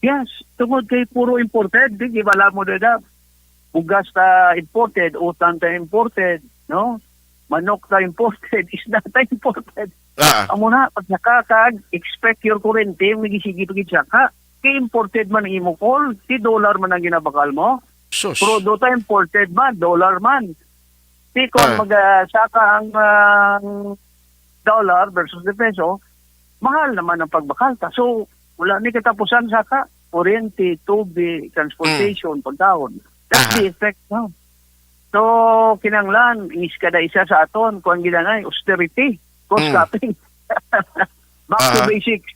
Yes, tungod kay puro imported, di gibala mo dada. Bugas ta imported, utan ta imported, no? Manok ta imported, isda ta imported. Ah. Amo na, pagsaka kag expect your kurente, may gisigi pa gid saka. Kay imported man ang imo call, ti dollar man ang ginabakal mo. Sus. Krudo ta imported man, dollar man. Ti kon Ah. magasaka ang, ah, dollar versus the peso, mahal naman ang pagbakal ta. So, wala ni katapusan saka kuryente, tubig, transportation, Mm. pagkaon. That's Aha. the effect, no? So, kinahanglan, inis kada isa sa aton, kuwan gid na, austerity, cost Mm. cutting. Back to Aha. basics.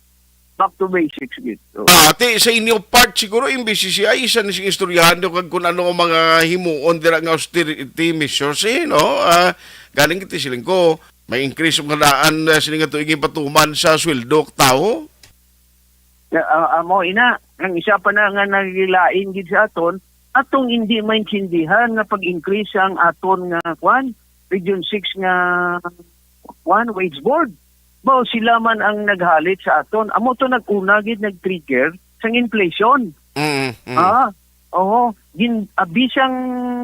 Back to basics gid. Oo. Ah, ti, sa inyo part siguro, yung B C C I, isa ni sing istoryahan nyo kag kung ano ang mga himuon dira nga austerity measures, eh, no? Ah, galing kita siling ko, may increase ang kanaan, ah, sining nga tuig yung patuman sa sweldo, tao? Ya, ah, amo ina, ang isa pa na nga nagilain gid sa aton, atong hindi maintindihan nga pag-increase ang aton nga, kwan, Region six nga, kwan, wage board. Mao sila man ang naghalit sa aton. Amo to nag-una gid nag-trigger sang inflation. Mm, mm. Ah, oo. Gin, abi sang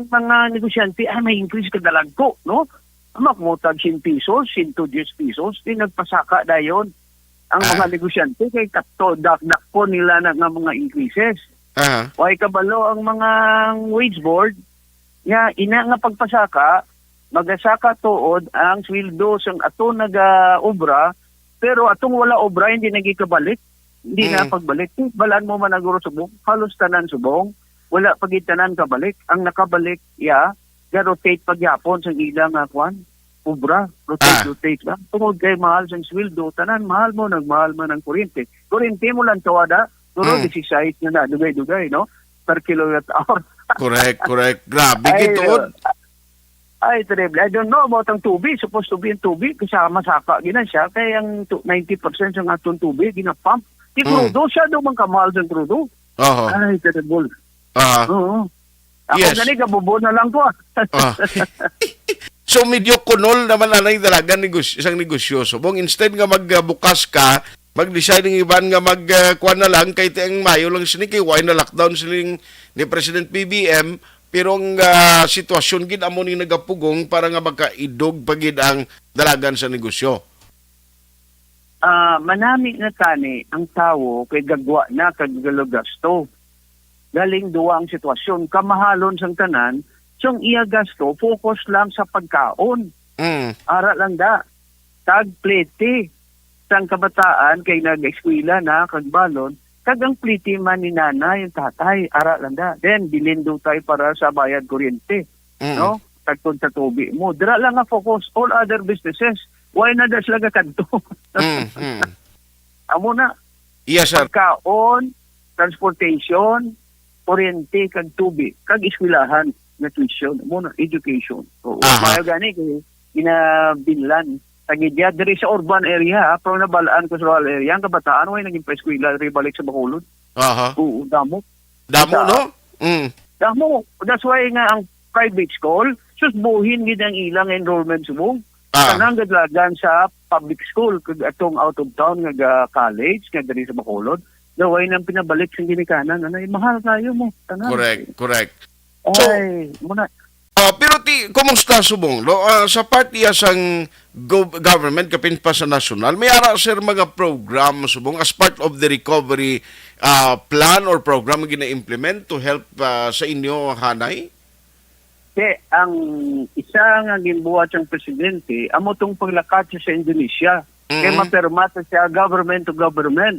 mga negosyante, "Ah, may increase ka dalagko," no? Makmutag siyam pesos, siyento diyes pesos, di nagpasaka dayon ang mga Ah. negosyante kay takto, dak-, dakpon nila na nga mga increases. Aha. Way kabalo ang mga wage board nga ina nga pagpasaka, magasaka tuod ang sweldo sang aton nagaobra, pero atong wala obra hindi nagikabalik. Hindi na Mm. pagbalik. Balaan mo man ang guro subong, halos tanan subong, wala pa gid tanan kabalik. Ang nakabalik, ya, ga-rotate pagyapon sang ila nga kwan, obra, rotate, Ah. rotate lang. Tungod kay mahal sang sweldo, tanan mahal mo, nagmahal man ang kuryente. Kuryente mo lang tawada, pero Mm. disisais na na, dugay-dugay, no? Per kilowatt hour. Correct, correct. Grabe Ay, gid tuod. uh, ay, terrible. I don't know about ang tubig. Supposed to be ang tubig, kasama saka gina siya. Kaya ang tu-, ninety percent sa atong tubig, ginapump. Di Mm. krudo siya, daw man kamahal sa krudo. Oho. Ay, terrible. Ah. Oo. Ako Yes. gani, gabubo na lang ko, ah. Ah. So, medyo kunol naman anay dalagan negosyo, isang negosyo. Subong, instead nga magbukas ka, mag-decide ang iban nga mag, ah, kuwan na lang, kay ti ang mayo lang sini, kay why na lockdown siling ni President P B M, pero ang, ah, sitwasyon gid amo ni nagapugong para nga makaidog pa gid ang dalagan sa negosyo. Ah, manami na tani ang tawo kay gagwa na kag galugasto. Galing duwa ang sitwasyon, kamahalon sang tanan, sang iya gasto, focus lang sa pagkaon. Mm. Ara lang da, tag plete sang kabataan kay nag-eskwela na kag balon, kag ang plete man ni nanay, ang tatay, ara lang da. Then, bilin daw tayo para sa bayad kuryente, Mm. no? Tagkon sa tubi mo. Dira lang nga focus, all other businesses. Why na da sila gakadto? Mm, mm. Amo na, Yes, sir. pagkaon, transportation, kuryente, kag tubi, kag eskwelahan nga tuition. Amo na, education. Oo. Aha. Maayo gani kay ginabinlan. Tagidya, diri sa urban area, ha, pero nabalaan ko sa rural area, ang kabataan, way naging pa-eskwela, diri balik sa Bacolod. Aha. Oo, damo. Damo, Sa no? Mm. Damo. That's why nga ang private school, sus, buhin gid ang ilang enrollment subong. Ah. Kanang gadlagan sa public school, kag atong out of town nga ga college, nga diri sa Bacolod, daw ay nang pinabalik sa ginikanan, anay, mahal kayo mo, tanan. Correct, correct. So, Ay, muna. Ah, pero ti, kumusta subong, no? Ah, sa part iya sang gov-, government, kapin pa sa national, may ara, sir, mga program subong as part of the recovery, ah, plan or program nga gina-implement to help, ah, sa inyo, hanay? Te, ang isa nga ginbuhat sang presidente, amo tong paglakat siya sa Indonesia. Kay Mm. mapirma ta siya government to government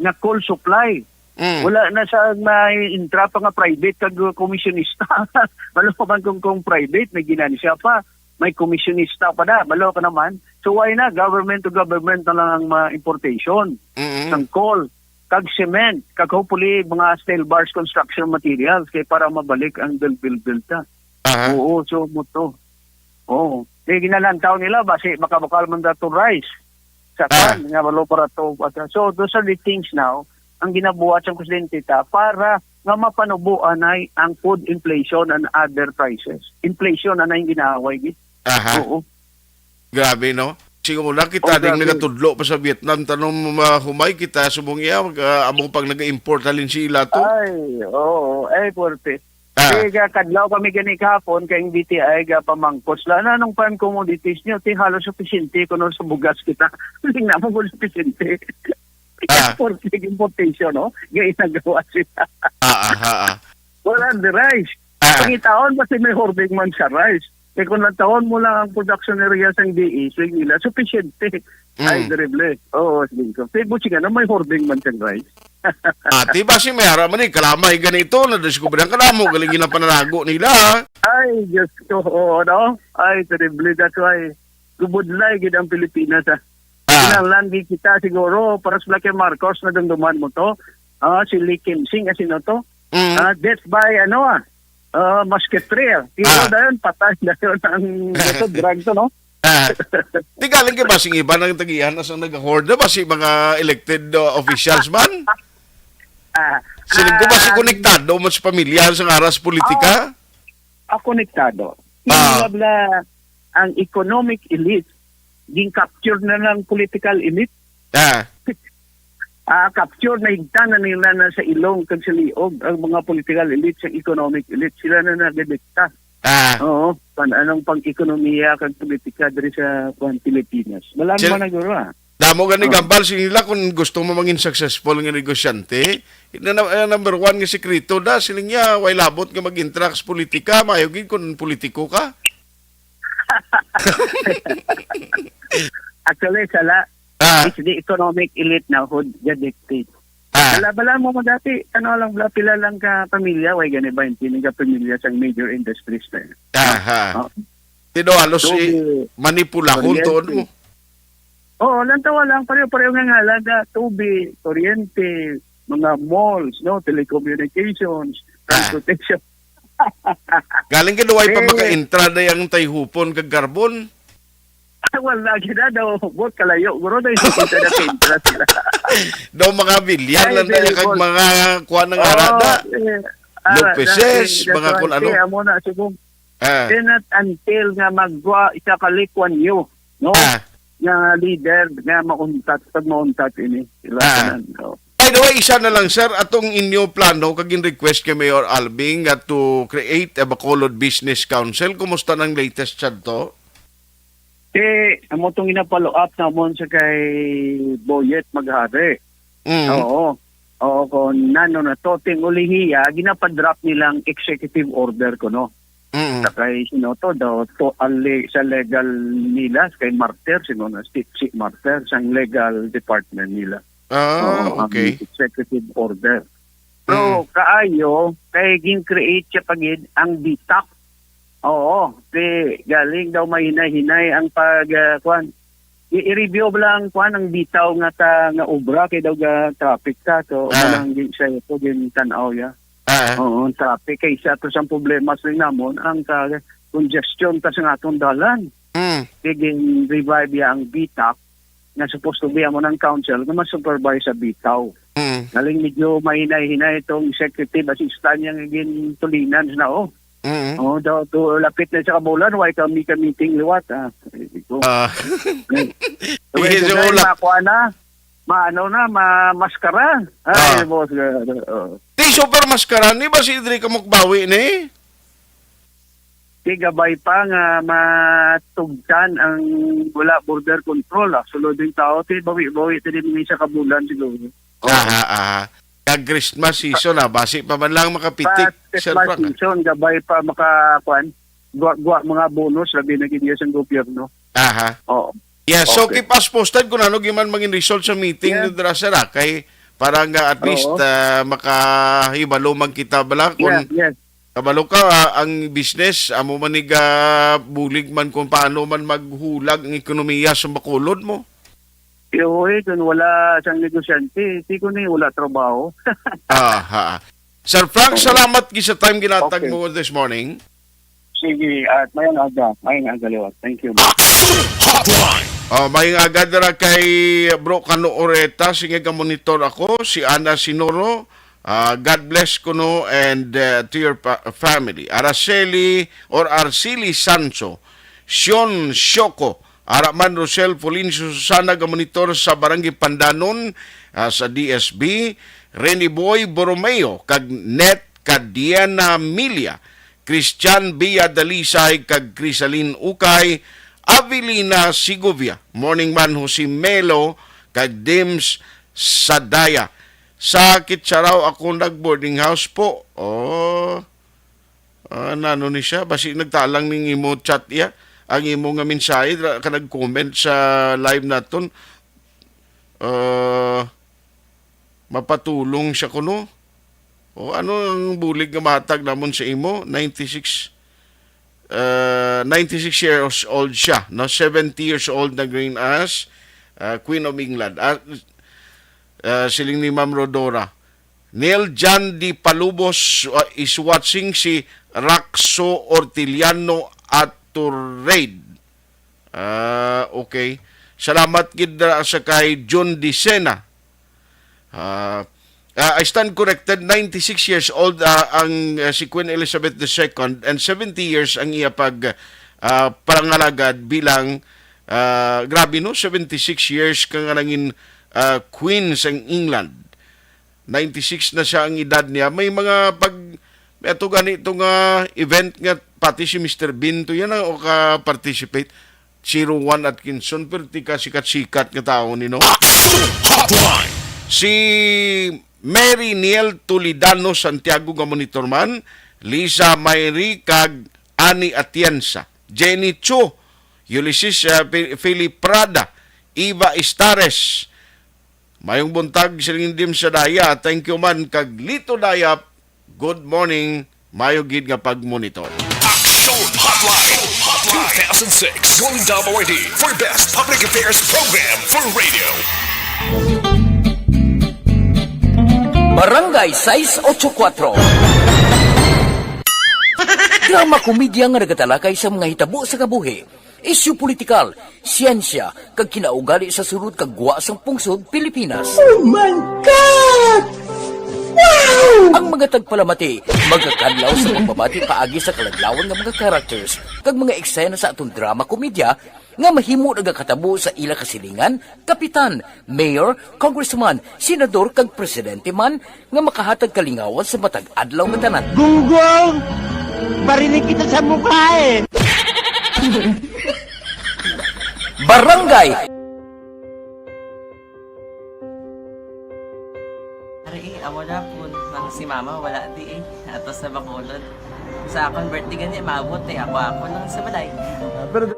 na coal supply. Mm. Wala na sa may intra pa nga private kag komisyonista. Wala pa man kung, kung private, may ginani siya pa. May komisyonista pa na. Balo ka naman. So why na? Government to government na lang ang mga importation Mm-mm. sang coal. Kag cement. Kag hopefully, mga steel bars, construction materials. Kay para mabalik ang build, build, build ta. Aha. Oo, so mo to. Oo. Di ginalantaw nila, basi makabakal man daw to rice. Sa Ah. kan, nga walo para to. At, so, those are the things now, ang ginabuhat sa presidente ta para nga mapanubo anay ang food inflation and other prices. Inflation anay ang ginaaway, gid. Aha. Oo. Grabe, no? Siguro na kita Oh, ding grabe. nagatudlo pa sa Vietnam, tanong mo mahumay kita sa mong iya, mag-, ah, among pag nag-import halin sila to. Ay, oo. Ay, puwerte. Ah. Kay ga-, kadlaw kami gani kahapon, kay ang D T I ga pamangkot sila, "Ano, anong prime commodities nyo?" Ti, halos sufficiente kuno sa bugas kita. Hindi na mo sufficiente. Ah. Import-, importation, no? Gaya nagawa sila. Ah, ah, ah, ah. Wala, the rice. Ah. Pangitaon, basi may hoarding man sa rice. Kay kung lantawon mo lang ang production area sang D A, swing nila, sufficiente. Mm. Ay, terrible. Oo, sige ko. Kay buti nga na may hoarding man sang rice. Ah, ti basi may ara man eh, kalamay ganito, nadiskubre ang kalamo, galing yun ang pananago nila, ha? Ay, Diyos ko, oo, no? Ay, terrible. That's why, gubudlay gid ang Pilipinas, ha? Ah. Kinahanglan gid kita siguro, para sa kay Marcos, nadumduman mo to. Ah, si Lee Kim Sing, ah, sino to? Mm. Ah, death by, ano, ah, ah, musketeer. Tiro Ah. dayon, patay dayon ang, ito, drug to, no? Ah. Di galing kay basing iba nang tagihan na sang nag-hoard na ba si mga elected, uh, officials man? Ah, Siling ko ba si ah, konektado mo sa pamilya sa aras politika? Ah, konektado. Ah. Hindi bala ang economic elite, gin-capture na ng political elite. Ah. Ah, capture, nahigtan na nila na sa ilong kag sa liog ang mga political elite, sa economic elite. Sila na nagdidikta. Ah. Oo, kung anong pang-ekonomiya kag politika diri sa, kuwan, Pilipinas. Wala Sir, naman na guro, ah. Damo gani Oh. gambal sa nila kung gusto mo mangin successful nga negosyante. Na, na, number one nga sikreto da, siling niya, way labot nga mag-intra ka sa politika, maayo gid kung politiko ka. Actually, sala, Ah. it's the economic elite now who dictate. Ah. Bala, bala mo mo dati, ano lang, bala, pila lang ka pamilya, way gani ba yung tinig ka pamilya sa major industries na yun? Aha. Oh. Tino, halos So, si manipulahon kuryente. to, ano? Oo, lantawa lang, pareho-pareho nga ngalan na, tubig, kuryente, mga malls, no, telecommunications, Ah. transportation. Galing ka, way pa Eh. maka-intra na yung tayhupon kag carbon? Wala, gina daw, buot kalayo. Guro na yung kita na ka-intra sila. Daw mga bilyar Ay, lang na very kag good. mga kuha ng Oo, arada. eh, arada, Lopezes, eh, mga that's kun why, ano. eh, amo na, subong. Ah. Then, not until nga magwa, isa ka Lee Kuan Yew, no? Ah. Nga leader, nga mauntat, pag mauntat ini. Sila Ah. tanan, no? By the way, isa na lang, sir, atong inyo plano, kag in request kay Mayor Alvin nga to create a Bacolod Business Council. Kumusta nang latest siya to? Eh, amo tong gina-follow up namon sa kay Boyet Maghari. Mm. Oo. Oo, kung nano na to, ting ulihiya, ginapadrop nilang executive order ko, no? Mm. Sa kay sino to daw, to, ang le-, sa legal nila, kay Martir, sino na, si, si Martir, sa legal department nila. Ah, Oo, ang okay. executive order. Pero Mm. kaayo, kay gin-create siya pagid ang bitak. Oo, kay galing daw mahinay-hinay ang pag, ah, kwan. I-, i-review ba lang, kwan, ang bitaw nga ta-, nga obra kay daw ga traffic ta. So, Ah. manang gin-, siya ito, gin-tanaw ya. Ah. Oo, ang traffic kay isa to sa problema sa namon, ang ka-, congestion ta sa atong dalan. Mm. Kay gin-revive ya ang bitak nga supposed to be amo ng council nga ma-supervise sa bitaw. Mm. Galing medyo mahinay-hinay itong executive assistant yang gintulinan na, oh. Mm. Oh, daw, to, lapit na sa kabulan, why kami ka meeting liwat, ah. Sabi ko. Ah. Eh, Sige, wait, so, dahil wala. Makuha na, maano na, ma-, maskara. Ay, Ah. boss, uh, oh. Di super maskara, ni ba si Idri Kamukbawi ni? Di gabay pa nga matugtan ang wala border control, ah. Sulod yung tao, ti bawi-bawi, ti di mga isa ka bulan siguro. Oh. Aha, aha. Kag Christmas season, ah. Basi pa man lang makapitik, Pa Sir Christmas Frank, ah. season, gabay pa maka, kwan, gwa-, gwa mga bonus, labi na gid sa gobyerno. Aha. Oo. Yeah, so Okay. keep us posted kung ano gyud man mangin result sa meeting Yeah. ni Drasera kay para nga at least, Oo. ah, makahibalo man kita bala kung Yeah, yes. kabalo ka, ah, ang business amo man ni ga bulig man kung paano man maghulag ang ekonomiya sa Bacolod mo. Yo, eh, kung wala sang negosyante, di ko ni wala trabaho. Aha. Sir Frank, Okay. salamat gid sa time ginatag Okay. mo this morning. Sige, at mayang aga, mayang aga liwat. Thank you. Hotline. Oh, mayang aga dira kay Bro Kano Oreta, sige ka monitor ako, si Ana Sinoro. Ah, God bless kuno and, uh, to your pa-, family. Araceli or Arceli Sancho, Sion Shoko, ara man Rosel Polincio Susana, ga monitor sa Barangay Pandanon, ah, sa D S B, Rene Boy Borromeo, kag Net Cadiena Milia, Christian Villa Dalisay kag Crisalin Ukay, Avelina Segovia, morning man Jose Melo, kag Dims Sadaya. Sakit siya raw ako nag-boarding house po. Oh. Ah, nano ni siya? Basi nagtalang ning imo chat iya. Ang imo nga mensahe, dra-, ka nag-comment sa live naton. Ah, mapatulong siya kuno. O, ano ang bulig nga matag namon sa imo? Ninety-six, uh, ninety-six years old siya, no? Seventy years old na green as, ah, Queen of England. Ah, ah, siling ni Ma'am Rodora. Neil John de Palubos, ah, is watching si Raxo Ortiliano Aturade. Ah, okay. Salamat gid, ah, sa kay John Dicena. Ah, ah, I stand corrected, ninety-six years old, ah, ang, ah, si Queen Elizabeth the second and seventy years ang iya pag, ah, pangalagad bilang, ah, grabe, no? Seventy-six years ka nga nangin, ah, queen sang England. Ninety-six na siya ang edad niya. May mga pag, may ato gani ito nga event nga pati si Mister Bean to yan, ah, o ka-participate. Si Rowan Atkinson, pero tika sikat-sikat nga tao ni, no? Action Hotline! Si Mary Niel Toledano Santiago nga monitor man, Lisa Mayri kag Ani Atienza, Jenny Chu, Ulysses, uh, Fi-, Philip Prada, Eva Estares. Mayong buntag, siling dim sa Daya. Thank you man kag Lito Dayap. Good morning. Mayo gid nga pagmonitor. Action Hotline, Hotline two thousand six, Golden Dome Awardee for Best Public Affairs Program for Radio. Barangay sais ocho kuatro. Drama komedya nga nagatalakay sa mga hitabo sa kabuhi, isyu politikal, siyensya, kag kinaugali sa sulod kag gwa sang pungsod Pilipinas. Oh my God! Wow! Ang mga tagpalamati magakadlaw sa pagbabati paagi sa kaladlawan nga mga characters kag mga eksena sa aton drama komedya nga mahimo nagakatabo sa ila kasilingan, kapitan, mayor, congressman, senador, kag presidente man nga makahatag kalingawan sa matag adlaw nga tanan. Gunggong! Barinig kita sa mukha eh! Barangay! Ari, eh, amo na po. Ang si mama, wala di eh. Ato sa Bacolod. Sa akon birthday gani, maabot eh. Ako, ako lang sa balay. Ah, pero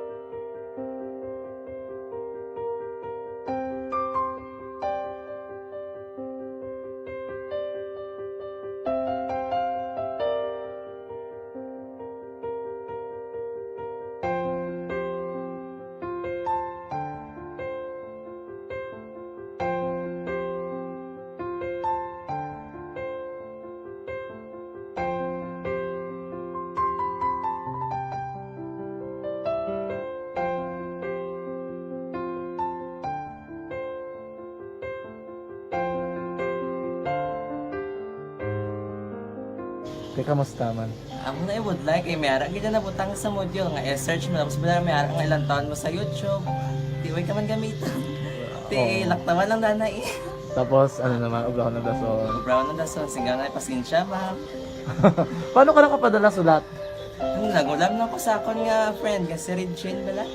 Te, kamusta man? Amo na, I would like, eh, may ara gid na nabutang sa module nga i-search mo, tapos wala, may ara nga ilang taon mo sa YouTube. Di, way ka man gamiton. Ti, oo, laktawan lang dana eh. Tapos, ano naman, ubrahon ng dason. Ubrahon ng dason, singga nga, pasensya, ma'am. Paano ka nakapadala sulat? Ano, nag-ulam na ko sa akon nga friend, nga si Regine bala.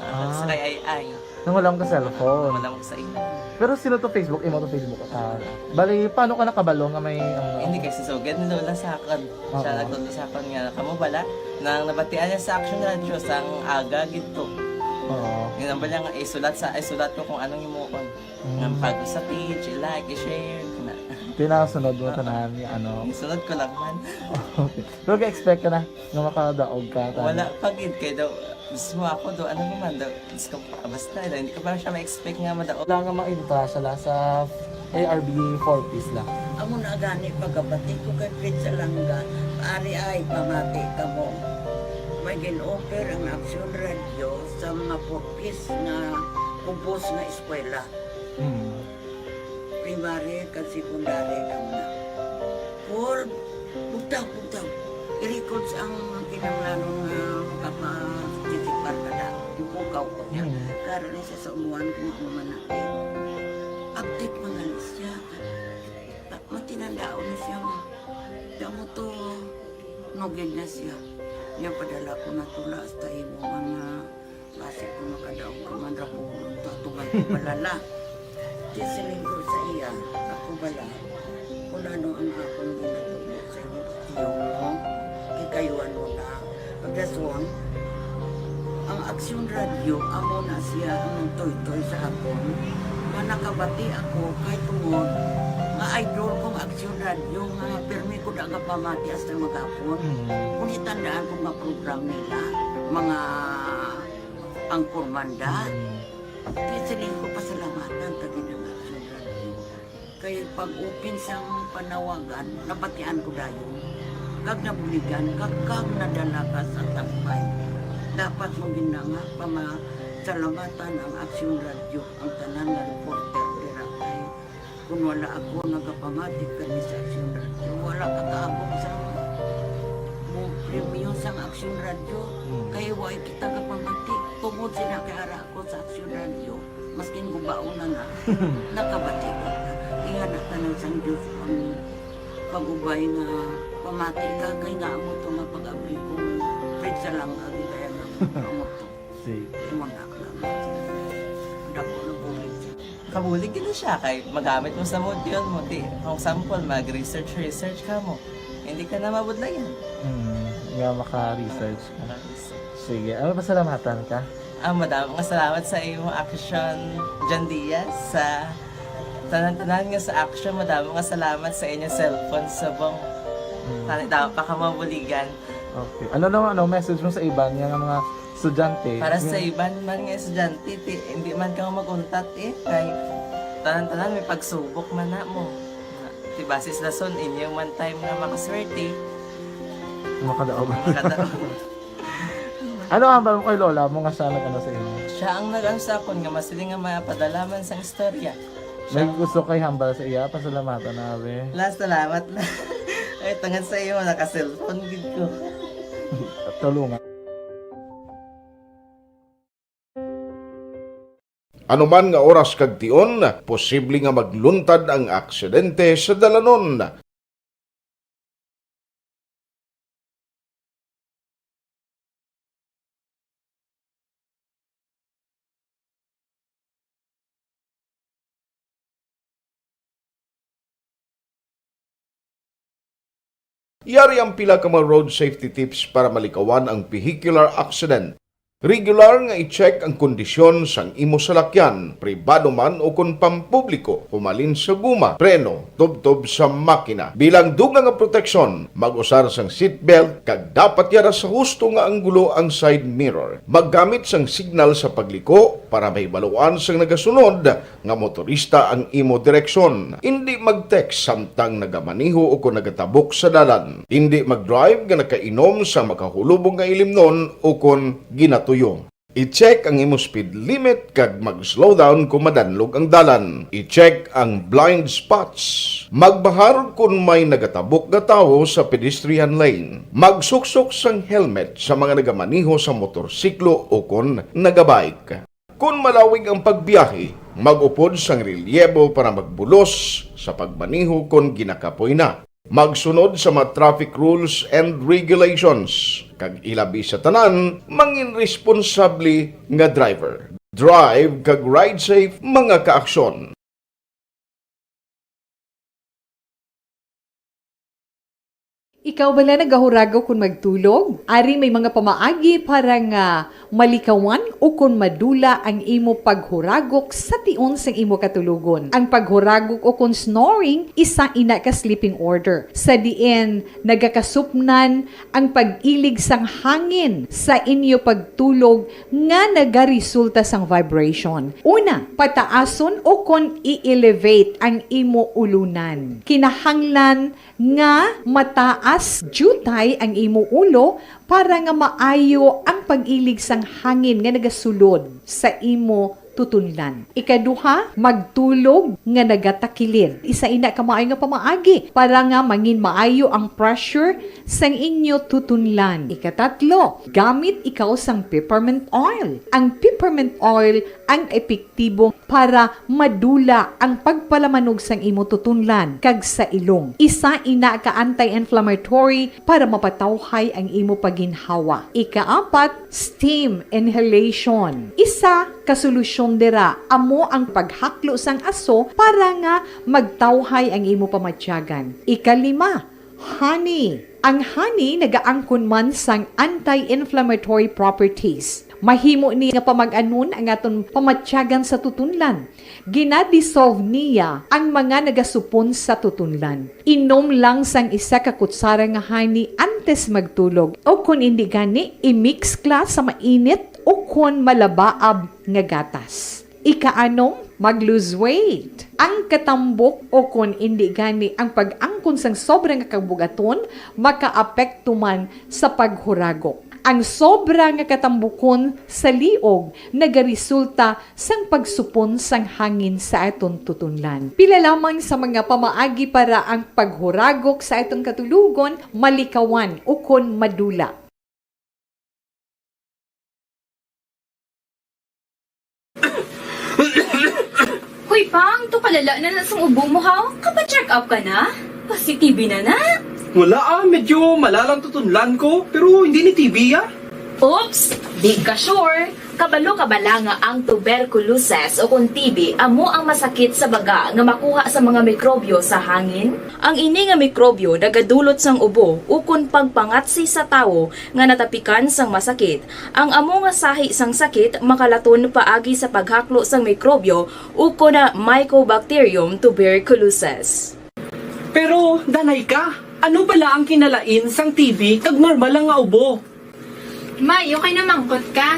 Ah, ah, sa kay Ay Ay. Nang wala ka cellphone. Wala ko sa imo. Pero sino to Facebook? Imo to Facebook? Ah, bali, paano ka nakabalo nga may, ano? Hindi, kay si Sugad ni Lola sa akon. Siya, oo, nagtudlo sa akon nga, kamo bala, nang nabatian niya sa Action Radio, sang aga gid to. Oo. Yun ang bala nga, isulat sa, isulat ko kung anong imuon. Mm. Nga pag sa page, i-like, i-share, na. Pinasunod mo, ah, tanan, ano? Isunod ko lang man. Okay. Pero ka-expect ka na nga makadaog ka, tanan? Wala pa gid, kay daw, mismo ako daw, ano naman daw, Diyos ko, basta, hindi ko pa siya ma-expect nga madaog. Wala nga maibra siya la sa A R B four Ps la. Amo na gani pagkabati ko kay Fritz Alanga, ari ay pamati kamo. May gin-offer ang Action Radio sa mga four Ps nga kubos nga eskwela. Hmm. Primary kag secondary lang na. Paul, bugtaw, bugtaw. I-records ang kinahanglanon nga makapa-, titipar ka na. Yung pukaw ko niya. Hmm. Karon na siya sa umuan kung ano man na. Update man na siya. Ah, matinandaon na siya, ma. Damo to, nugid na siya. Niya padala ko na tula hasta imo man nga basi ko makadaog ka man ra ko, tatuman ko balala. Di siling ko sa iya, ako bala, kung ano ang akong ginatubo sa imo, tiyo mo, kikayuan mo na. Pagdason, ang Aksyon Radio, amo na siya ang nagtoytoy sa akon. Nga nakabati ako kay tungod nga idol kong Aksyon Radio nga pirmi ko da nga pamati hasta maghapon. Mm. Kung itandaan ko nga program nila, mga angkor man da. Mm. Kay siling ko, pasalamatan ta gid ang Action Radio. Kay pag-open sang panawagan, nabatian ko dayon. Kag nabuligan, kag, kag nadala ka sa tambay. Dapat mo gid na nga pamasalamatan ang Action Radio, ang tanan nga reporter dira kay kung wala ako nagapamati kani sa Action Radio, wala ka kaabot sa mo premyo sang Action Radio. Hmm. Kay wa kita kapamati tungod sila kay ara ako sa Action Radio, maskin gubaon na na, nakabati ka. Ingana tanan sang Diyos ang pag-ubay nga pamati ka, kay nga amo to nga pag-abri ko, Fred Salanga, gid kaya nga amo to. Sige. Imo na lang. Dako na bulig. Kabulig gid siya kay magamit mo sa module mo. Ti, for example, mag-research, research ka mo. Hindi ka na mabudlayan. Hmm, nga maka-research ka. Maka-research. Sige, ano, pasalamatan ka? Ah, madamo nga salamat sa imo, Action John Diaz, sa tanan-tanan nga sa Action. Madamo nga salamat sa inyo cellphone subong. Hmm. Tani daw pa ka mabuligan. Okay. Ano naman, ano message mo sa iban nga mga estudyante? Para sa Yung iban man nga estudyante, ti, hindi man ka mag-untat eh. Kay tanan-tanan may pagsubok man na mo. Ti basis lason inyo man time nga makaswerte. Makadaog. Makadaog. Ano ang hambal mo kay lola mo nga siya nag-ano sa imo? Siya ang nag-ano sa akon nga masiling nga mapadala man sang istorya. May Siya gusto kay hambal sa iya, pasalamatan na, be. La, salamat na. Ay, tungod sa iyo, naka-cellphone gid ko. Tulungan. Anuman nga oras kag tion, posible nga magluntad ang aksidente sa dalanon. Yari ang pila ka mga road safety tips para malikawan ang vehicular accident. Regular nga i-check ang kondisyon sang imo salakyan, pribado man o kon pampubliko, humalin sa guma, preno, tubtob sa makina. Bilang dugang nga proteksyon, mag-usar sang seatbelt kag dapat yara sa husto nga anggulo ang side mirror. Maggamit sang signal sa pagliko para mahibaluan sang nagasunod nga motorista ang imo direksyon. Indi mag-text samtang nagamaneho o kon nagatabok sa dalan. Indi mag-drive nga nakainom sa makahulubong nga ilimnon o kon ginatuyo. I-check ang imo speed limit kag mag-slow down kung madanlog ang dalan. I-check ang blind spots. Magbahar kung may nagatabok nga tawo sa pedestrian lane. Magsuksok sang helmet sa mga nagamaneho sa motorsiklo o kon nagabike. Kon malawig ang pagbiyahe, mag-upod sang relyebo para magbulos sa pagmaneho kon ginakapoy na. Magsunod sa mga traffic rules and regulations, kag ilabi sa tanan, mangin responsable nga driver. Drive kag ride safe, mga kaaksyon. Ikaw bala nagahuragok kon magtulog? Ari may mga pamaagi para nga malikawan ukon madula ang imo paghuragok sa tion sang imo katulogon. Ang paghuragok ukon snoring, isa ina ka sleeping order, sa diin nagakasupnan ang pag-ilig sang hangin sa inyo pagtulog nga nagaresulta sang vibration. Una, pataason ukon i-elevate ang imo ulunan. Kinahanglan nga mataas diutay ang imo ulo para nga maayo ang pag-ilig sang hangin nga nagasulod sa imo tutunlan. Ikaduha, magtulog nga nagatakilid. Isa ina ka maayo nga pamaagi para nga mangin maayo ang pressure sang inyo tutunlan. Ikatatlo, gamit ikaw sang peppermint oil. Ang peppermint oil ang epektibo para madula ang pagpalamanog sang imo tutunlan kag sa ilong. Isa ina ka anti-inflammatory para mapatawhay ang imo pagginhawa. Ikaapat, steam inhalation. Isa ka solusyon dira amo ang paghaklo sang aso para nga magtawhay ang imo pamatyagan. Ikalima, honey. Ang honey nagaangkon man sang anti-inflammatory properties. Mahimo ni nga pamag-anon ang aton pamatyagan sa tutunlan. Gina-dissolve niya ang mga nagasupon sa tutunlan. Inom lang sang isa ka kutsara nga honey antes magtulog, o kon indi gani, i-mix kla sa mainit o kon malabaab nga gatas. Ikaanom, mag-lose weight. Ang katambok o kon indi gani ang pag-angkon sang sobra nga kabugaton makaapekto man sa paghuragok. Ang sobra nga katambukon sa liog nagaresulta sang pagsupon sang hangin sa aton tutunlan. Pila lamang sa mga pamaagi para ang paghuragok sa aton katulogon malikawan ukon madula. Hoy, Pang, to kalala na na sang ubo mo, ha? Kapa-check up ka na? Positive na na. Wala ah, medyo malalang tutunlan ko, pero hindi ni T B ah. Oops! Di ka sure? Kabalo ka bala nga ang tuberculosis o kung T B amo ang masakit sa baga nga makuha sa mga mikrobyo sa hangin? Ang ini nga mikrobyo nagadulot sang ubo ukon pagpangatsi sa tawo nga natapikan sang masakit. Ang amo nga sahi sang sakit makalaton paagi sa paghaklo sang mikrobyo ukon na Mycobacterium tuberculosis. Pero, danay ka, ano bala ang kinalain sang T B kag normal lang nga ubo? May, okay na mangkot ka.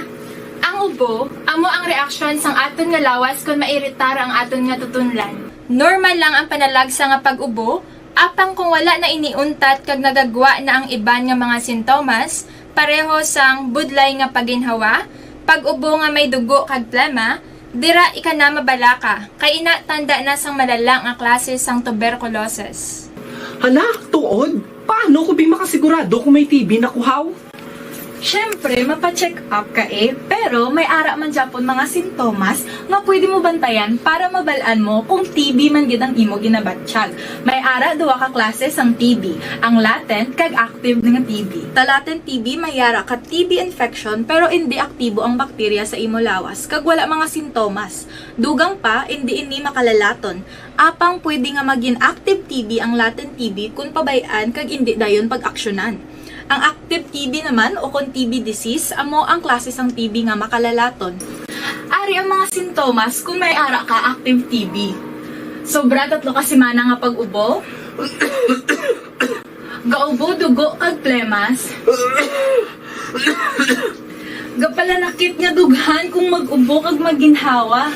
Ang ubo, amo ang reaksyon sang aton nga lawas kon mairitar ang aton nga tutunlan. Normal lang ang panalagsa nga pag-ubo, apang kung wala na ini untat kag nagagwa na ang iban nga mga sintomas, pareho sang budlay nga paginhawa, pag-ubo nga may dugo kag plema, dira ika na mabalaka, kay ina tanda na sang malala nga klase sang tuberculosis. Hala, tuod? Paano ko bi makasigurado kung may T B na kuhaw? Siyempre, mapa-check up ka eh, pero may ara man gyapon mga sintomas nga pwede mo bantayan para mabal-an mo kung T B man gid ang imo ginabatyag. May ara duha ka klase sang T B, ang latent kag active nga T B. Sa latent T B may ara ka T B infection pero indi aktibo ang bakterya sa imo lawas kag wala mga sintomas. Dugang pa, indi ini makalalaton. Apang pwede nga magin active T B ang latent T B kon pabay-an kag indi dayon pag-aksyonan. Ang active T B naman o kon T B disease amo ang klase sang T B nga makalalaton. Ari ang mga sintomas kon may ara ka active T B. Sobra tatlo ka semana nga pag-ubo. Gaubo dugo kag plemas. Gapalanakit nga dughan kung mag-ubo kag maginhawa.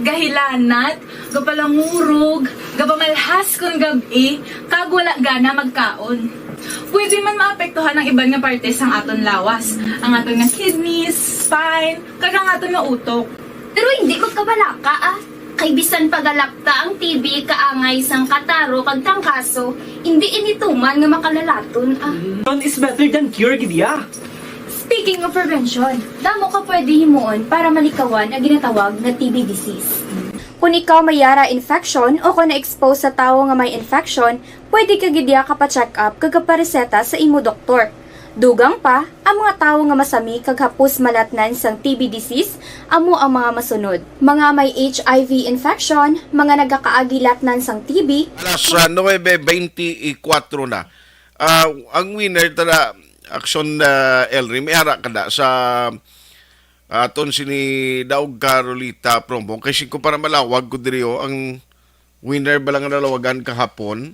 Gahilanat, gapalangurog, gapamalhas kon gab-i, kag wala gana magkaon. Pwede man maapektuhan ang iban nga parte sang aton lawas, ang aton nga kidneys, spine, kag ang aton nga utok. Pero hindi magkabalaka, ah. Kay bisan pagalakta ang T B kaangay sang kataro kag tangkaso, hindi ini tuman nga makalalaton, ah. Prevention is better than cure, gid ya. Speaking of prevention, damo ka pwede himuon para malikawan ang ginatawag na T B disease. Kung ikaw may yara infection o kung na-expose sa tawo nga may infection, pwede ka gid ya kapa-check up kag kapareseta sa imo doktor. Dugang pa, ang mga tawo nga masami kag hapos malatnan sang T B disease amo ang mga masunod: mga may H I V infection, mga nagakaagi latnan sang T B, Alas, ah, nuebe beintikwatro na. Ah, ang winner tara, Action, ah, Elry, may ara ka na sa aton sini daog ka ruleta promo. Kay singko para malawag ko diri, oh, ang winner ba lang nalawagan kahapon?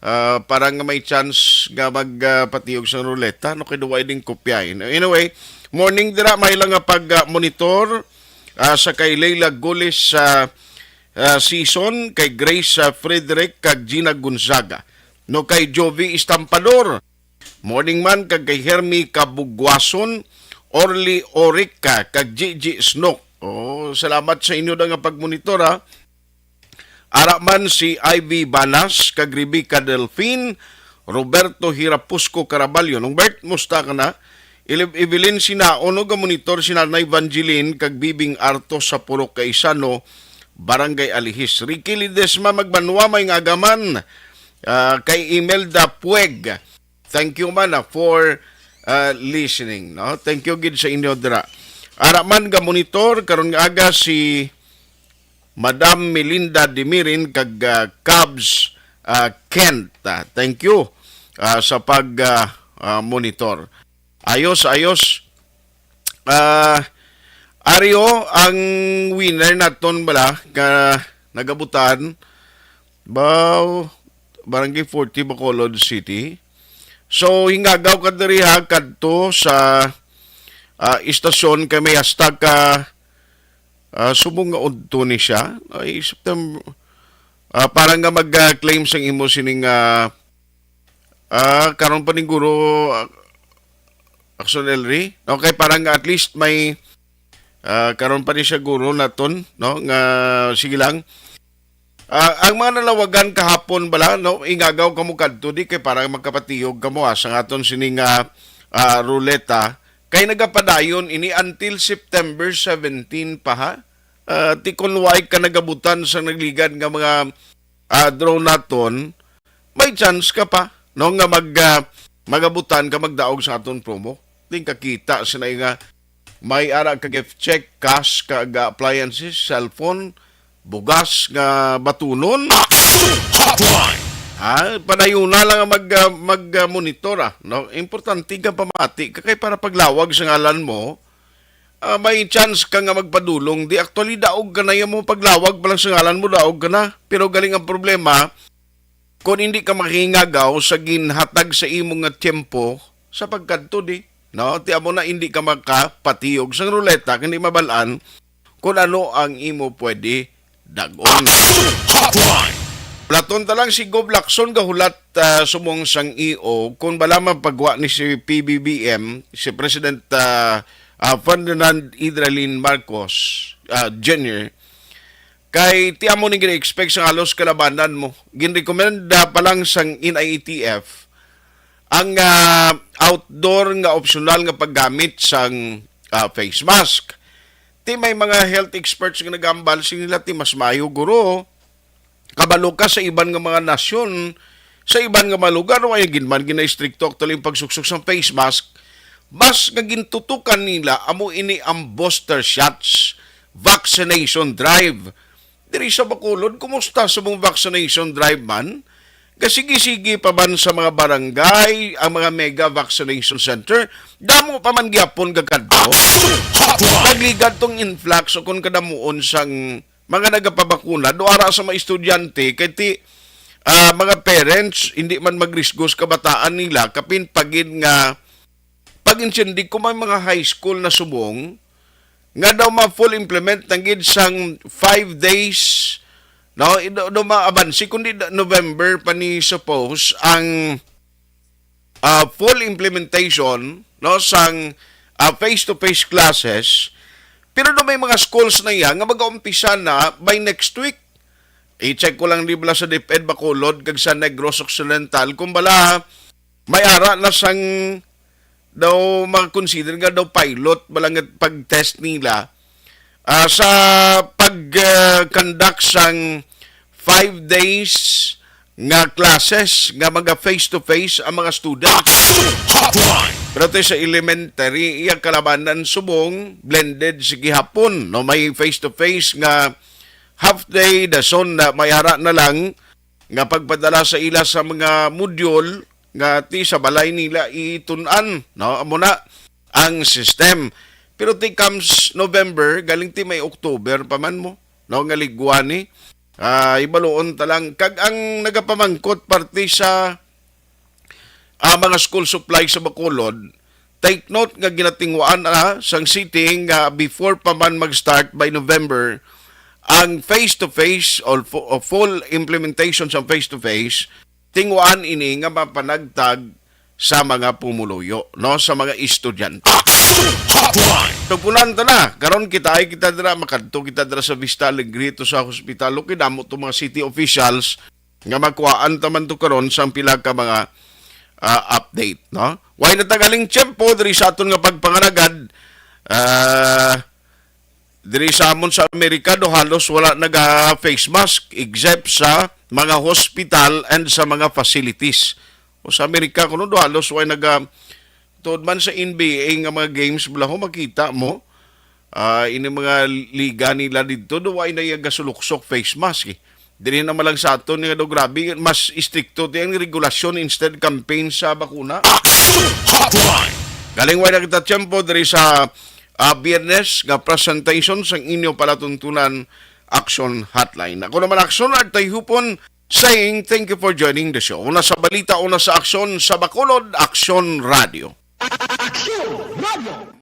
Ah, para nga may chance nga mag, ah, patiog sa ruleta, no, kay duwa ding kopya, eh. Anyway, morning dira, may lang nga pag, ah, monitor, ah, sa kay Leila Gulis sa, ah, season, kay Grace, ah, Frederick, kag Gina Gonzaga. No, kay Jovi Estampador. Morning man kag kay Hermi Kabugwason, Orly Orica, kag Gigi Snook. Oh, salamat sa inyo na nga pagmonitor, ha. Ara man si Ivy Banas, kag Rebecca Delfin, Roberto Hirapusco Caraballo. Nung Bert, musta ka na? Ili-, Evelyn Sinaon, no, ga monitor si Nanay Evangeline, kag Bibing Arto sa Purok Kaisano, Barangay Alihis. Ricky Ledesma Magbanwa, may nga agaman. Ah, kay Imelda Pueg. Thank you man, ah, for, ah, listening, no? Thank you gid sa inyo dira. Ara man ga monitor karon nga aga si Madam Melinda Dimirin kag, ah, Cubs, ah, Kent. Ah, thank you, ah, sa pag, ah, ah, monitor. Ayos, ayos. Ah, Ario, ang winner naton bala nga nagabutan, Bao, Barangay forty, Bacolod City. So, hingagaw ka diri ha, kadto sa, ah, istasyon kay may hashtag ka Ah, subong nga udto ni siya, ay, September, ah, para nga mag-claim sang imo sining, ah, ah, karon pa ni guro, ah, Action Elri. Okay, para nga at least may, ah, karon pa ni siya guro naton, no, nga sige lang. Ah, ang mga nalawagan kahapon bala, no, ingagaw kamo kadto di kay para magkapatiyog kamo, ha, sa aton sining, ah, ah, ruleta. Kay nagapadayon ini until September seventeen pa, ha. Ah, ti kun way ka nagabutan sa nagligad nga mga, ah, draw naton, may chance ka pa, no, nga mag, ah, magabutan ka magdaog sa aton promo. Ting kakita sila nga may ara ka gift check, cash, kag appliances, cellphone, bugas nga batunon. Action Hotline! Ha? Padayuna lang ang mag, ah, mag, ah, monitor, ah, no? Importante ka pamati ka kay para paglawag sa ngalan mo, ah, may chance ka nga magpadulong. Di actually daog ka na yung mo paglawag pa lang sa ngalan mo, daog ka na. Pero galing ang problema, kung hindi ka makingagaw sa ginhatag sa imo nga tiyempo sa pagkadto di, no? Ti amo na hindi ka makapatiyog sang ruleta, kay hindi mabalaan kung ano ang imo pwede dag-on. Hotline! Platon ta lang si Gob Lacson gahulat, ah, sumong sang E O kung bala mapagwa ni si P B B M, si President, ah, ah, Ferdinand Idralin Marcos, ah, Junior, kay ti amo ning gina-expect sa halos kalabanan mo. Ginrekomenda pa lang sang N I A T F ang, ah, outdoor nga optional nga paggamit sang, ah, face mask. Ti may mga health experts nga nagambal, sing nila ti mas maayo guro kabalo ka sa iban nga mga nasyon, sa iban nga mga lugar, way gid man ginaistrikto actually ang pagsuksok sa face mask. Mas nga gintutukan nila amo ini ang booster shots, vaccination drive. Diri sa Bacolod, kumusta sa mong vaccination drive man? Gasigi-sige pa man sa mga barangay ang mga mega vaccination center? Damo pa man gyapon gakadto. Nagligad tong influx o kung kadamuon sang mga nagapabakuna, do ara sa mga estudyante, kay ti, ah, mga parents, hindi man magrisgo sa kabataan nila, kapin pagid nga pag-intindi ko may mga high school na subong nga daw ma-full implement na gid sang five days, no? Daw, daw maabansi, kundi da-, November pa ni suppose ang, ah, full implementation, no, sang, ah, face-to-face classes. Pero daw may mga schools na iya nga mag-aumpisa na by next week. I-check ko lang di bala sa DepEd Bacolod kag sa Negros Occidental kung bala may ara na sang daw ma-consider nga daw pilot bala nga pag-test nila, ah, sa pag, ah, conduct sang five days nga classes nga mga face-to-face ang mga students. Hotline! Pero to sa elementary, iya kalabanan subong, blended sa gihapon, no? May face-to-face nga half day, dason na may ara na lang nga pagpadala sa ila sa mga module nga ti sa balay nila itun-an, no? Amo na ang system. Pero ti comes November, galing ti may October pa man mo, no? Nga ligwa ni. Ah, ibaluon ta lang. Kag ang nagapamangkot parte sa, ah, mga school supply sa Bacolod, take note nga ginatinguan na sang city nga before pa man mag-start by November ang face-to-face or fu-, o full implementation sa face-to-face, tinguan ini nga mapanagtag sa mga pumuluyo, no, sa mga estudyante. Action Hotline! Tugpunan ta na. Karon kita ay kita dira, makadto kita dira sa Vista Alegre to sa hospital. Okay, damo to mga city officials nga makuhaan ta man to karon sang pila ka mga, ah, update, no? Way na tagaling tiyempo diri sa aton nga pagpangalagad. Ah, diri sa amon sa Amerika, do halos wala naga face mask except sa mga hospital and sa mga facilities. O sa Amerika kuno, do halos way naga, tuod man sa N B A nga mga games, bala ho, makita mo, ah, ini mga liga nila didto, do way na iya gasuluksok face mask, eh. Diri na man lang sa aton nga do grabe, mas istrikto ti ang regulasyon instead campaign sa bakuna. Action Hotline! Galing way na kita tiyempo diri sa, ah, Biyernes nga presentation sang inyo palatuntunan Action Hotline. Ako naman Action Art Tayhupon saying thank you for joining the show. Una sa balita, una sa aksyon sa Bacolod, Action Radio. Action Radio!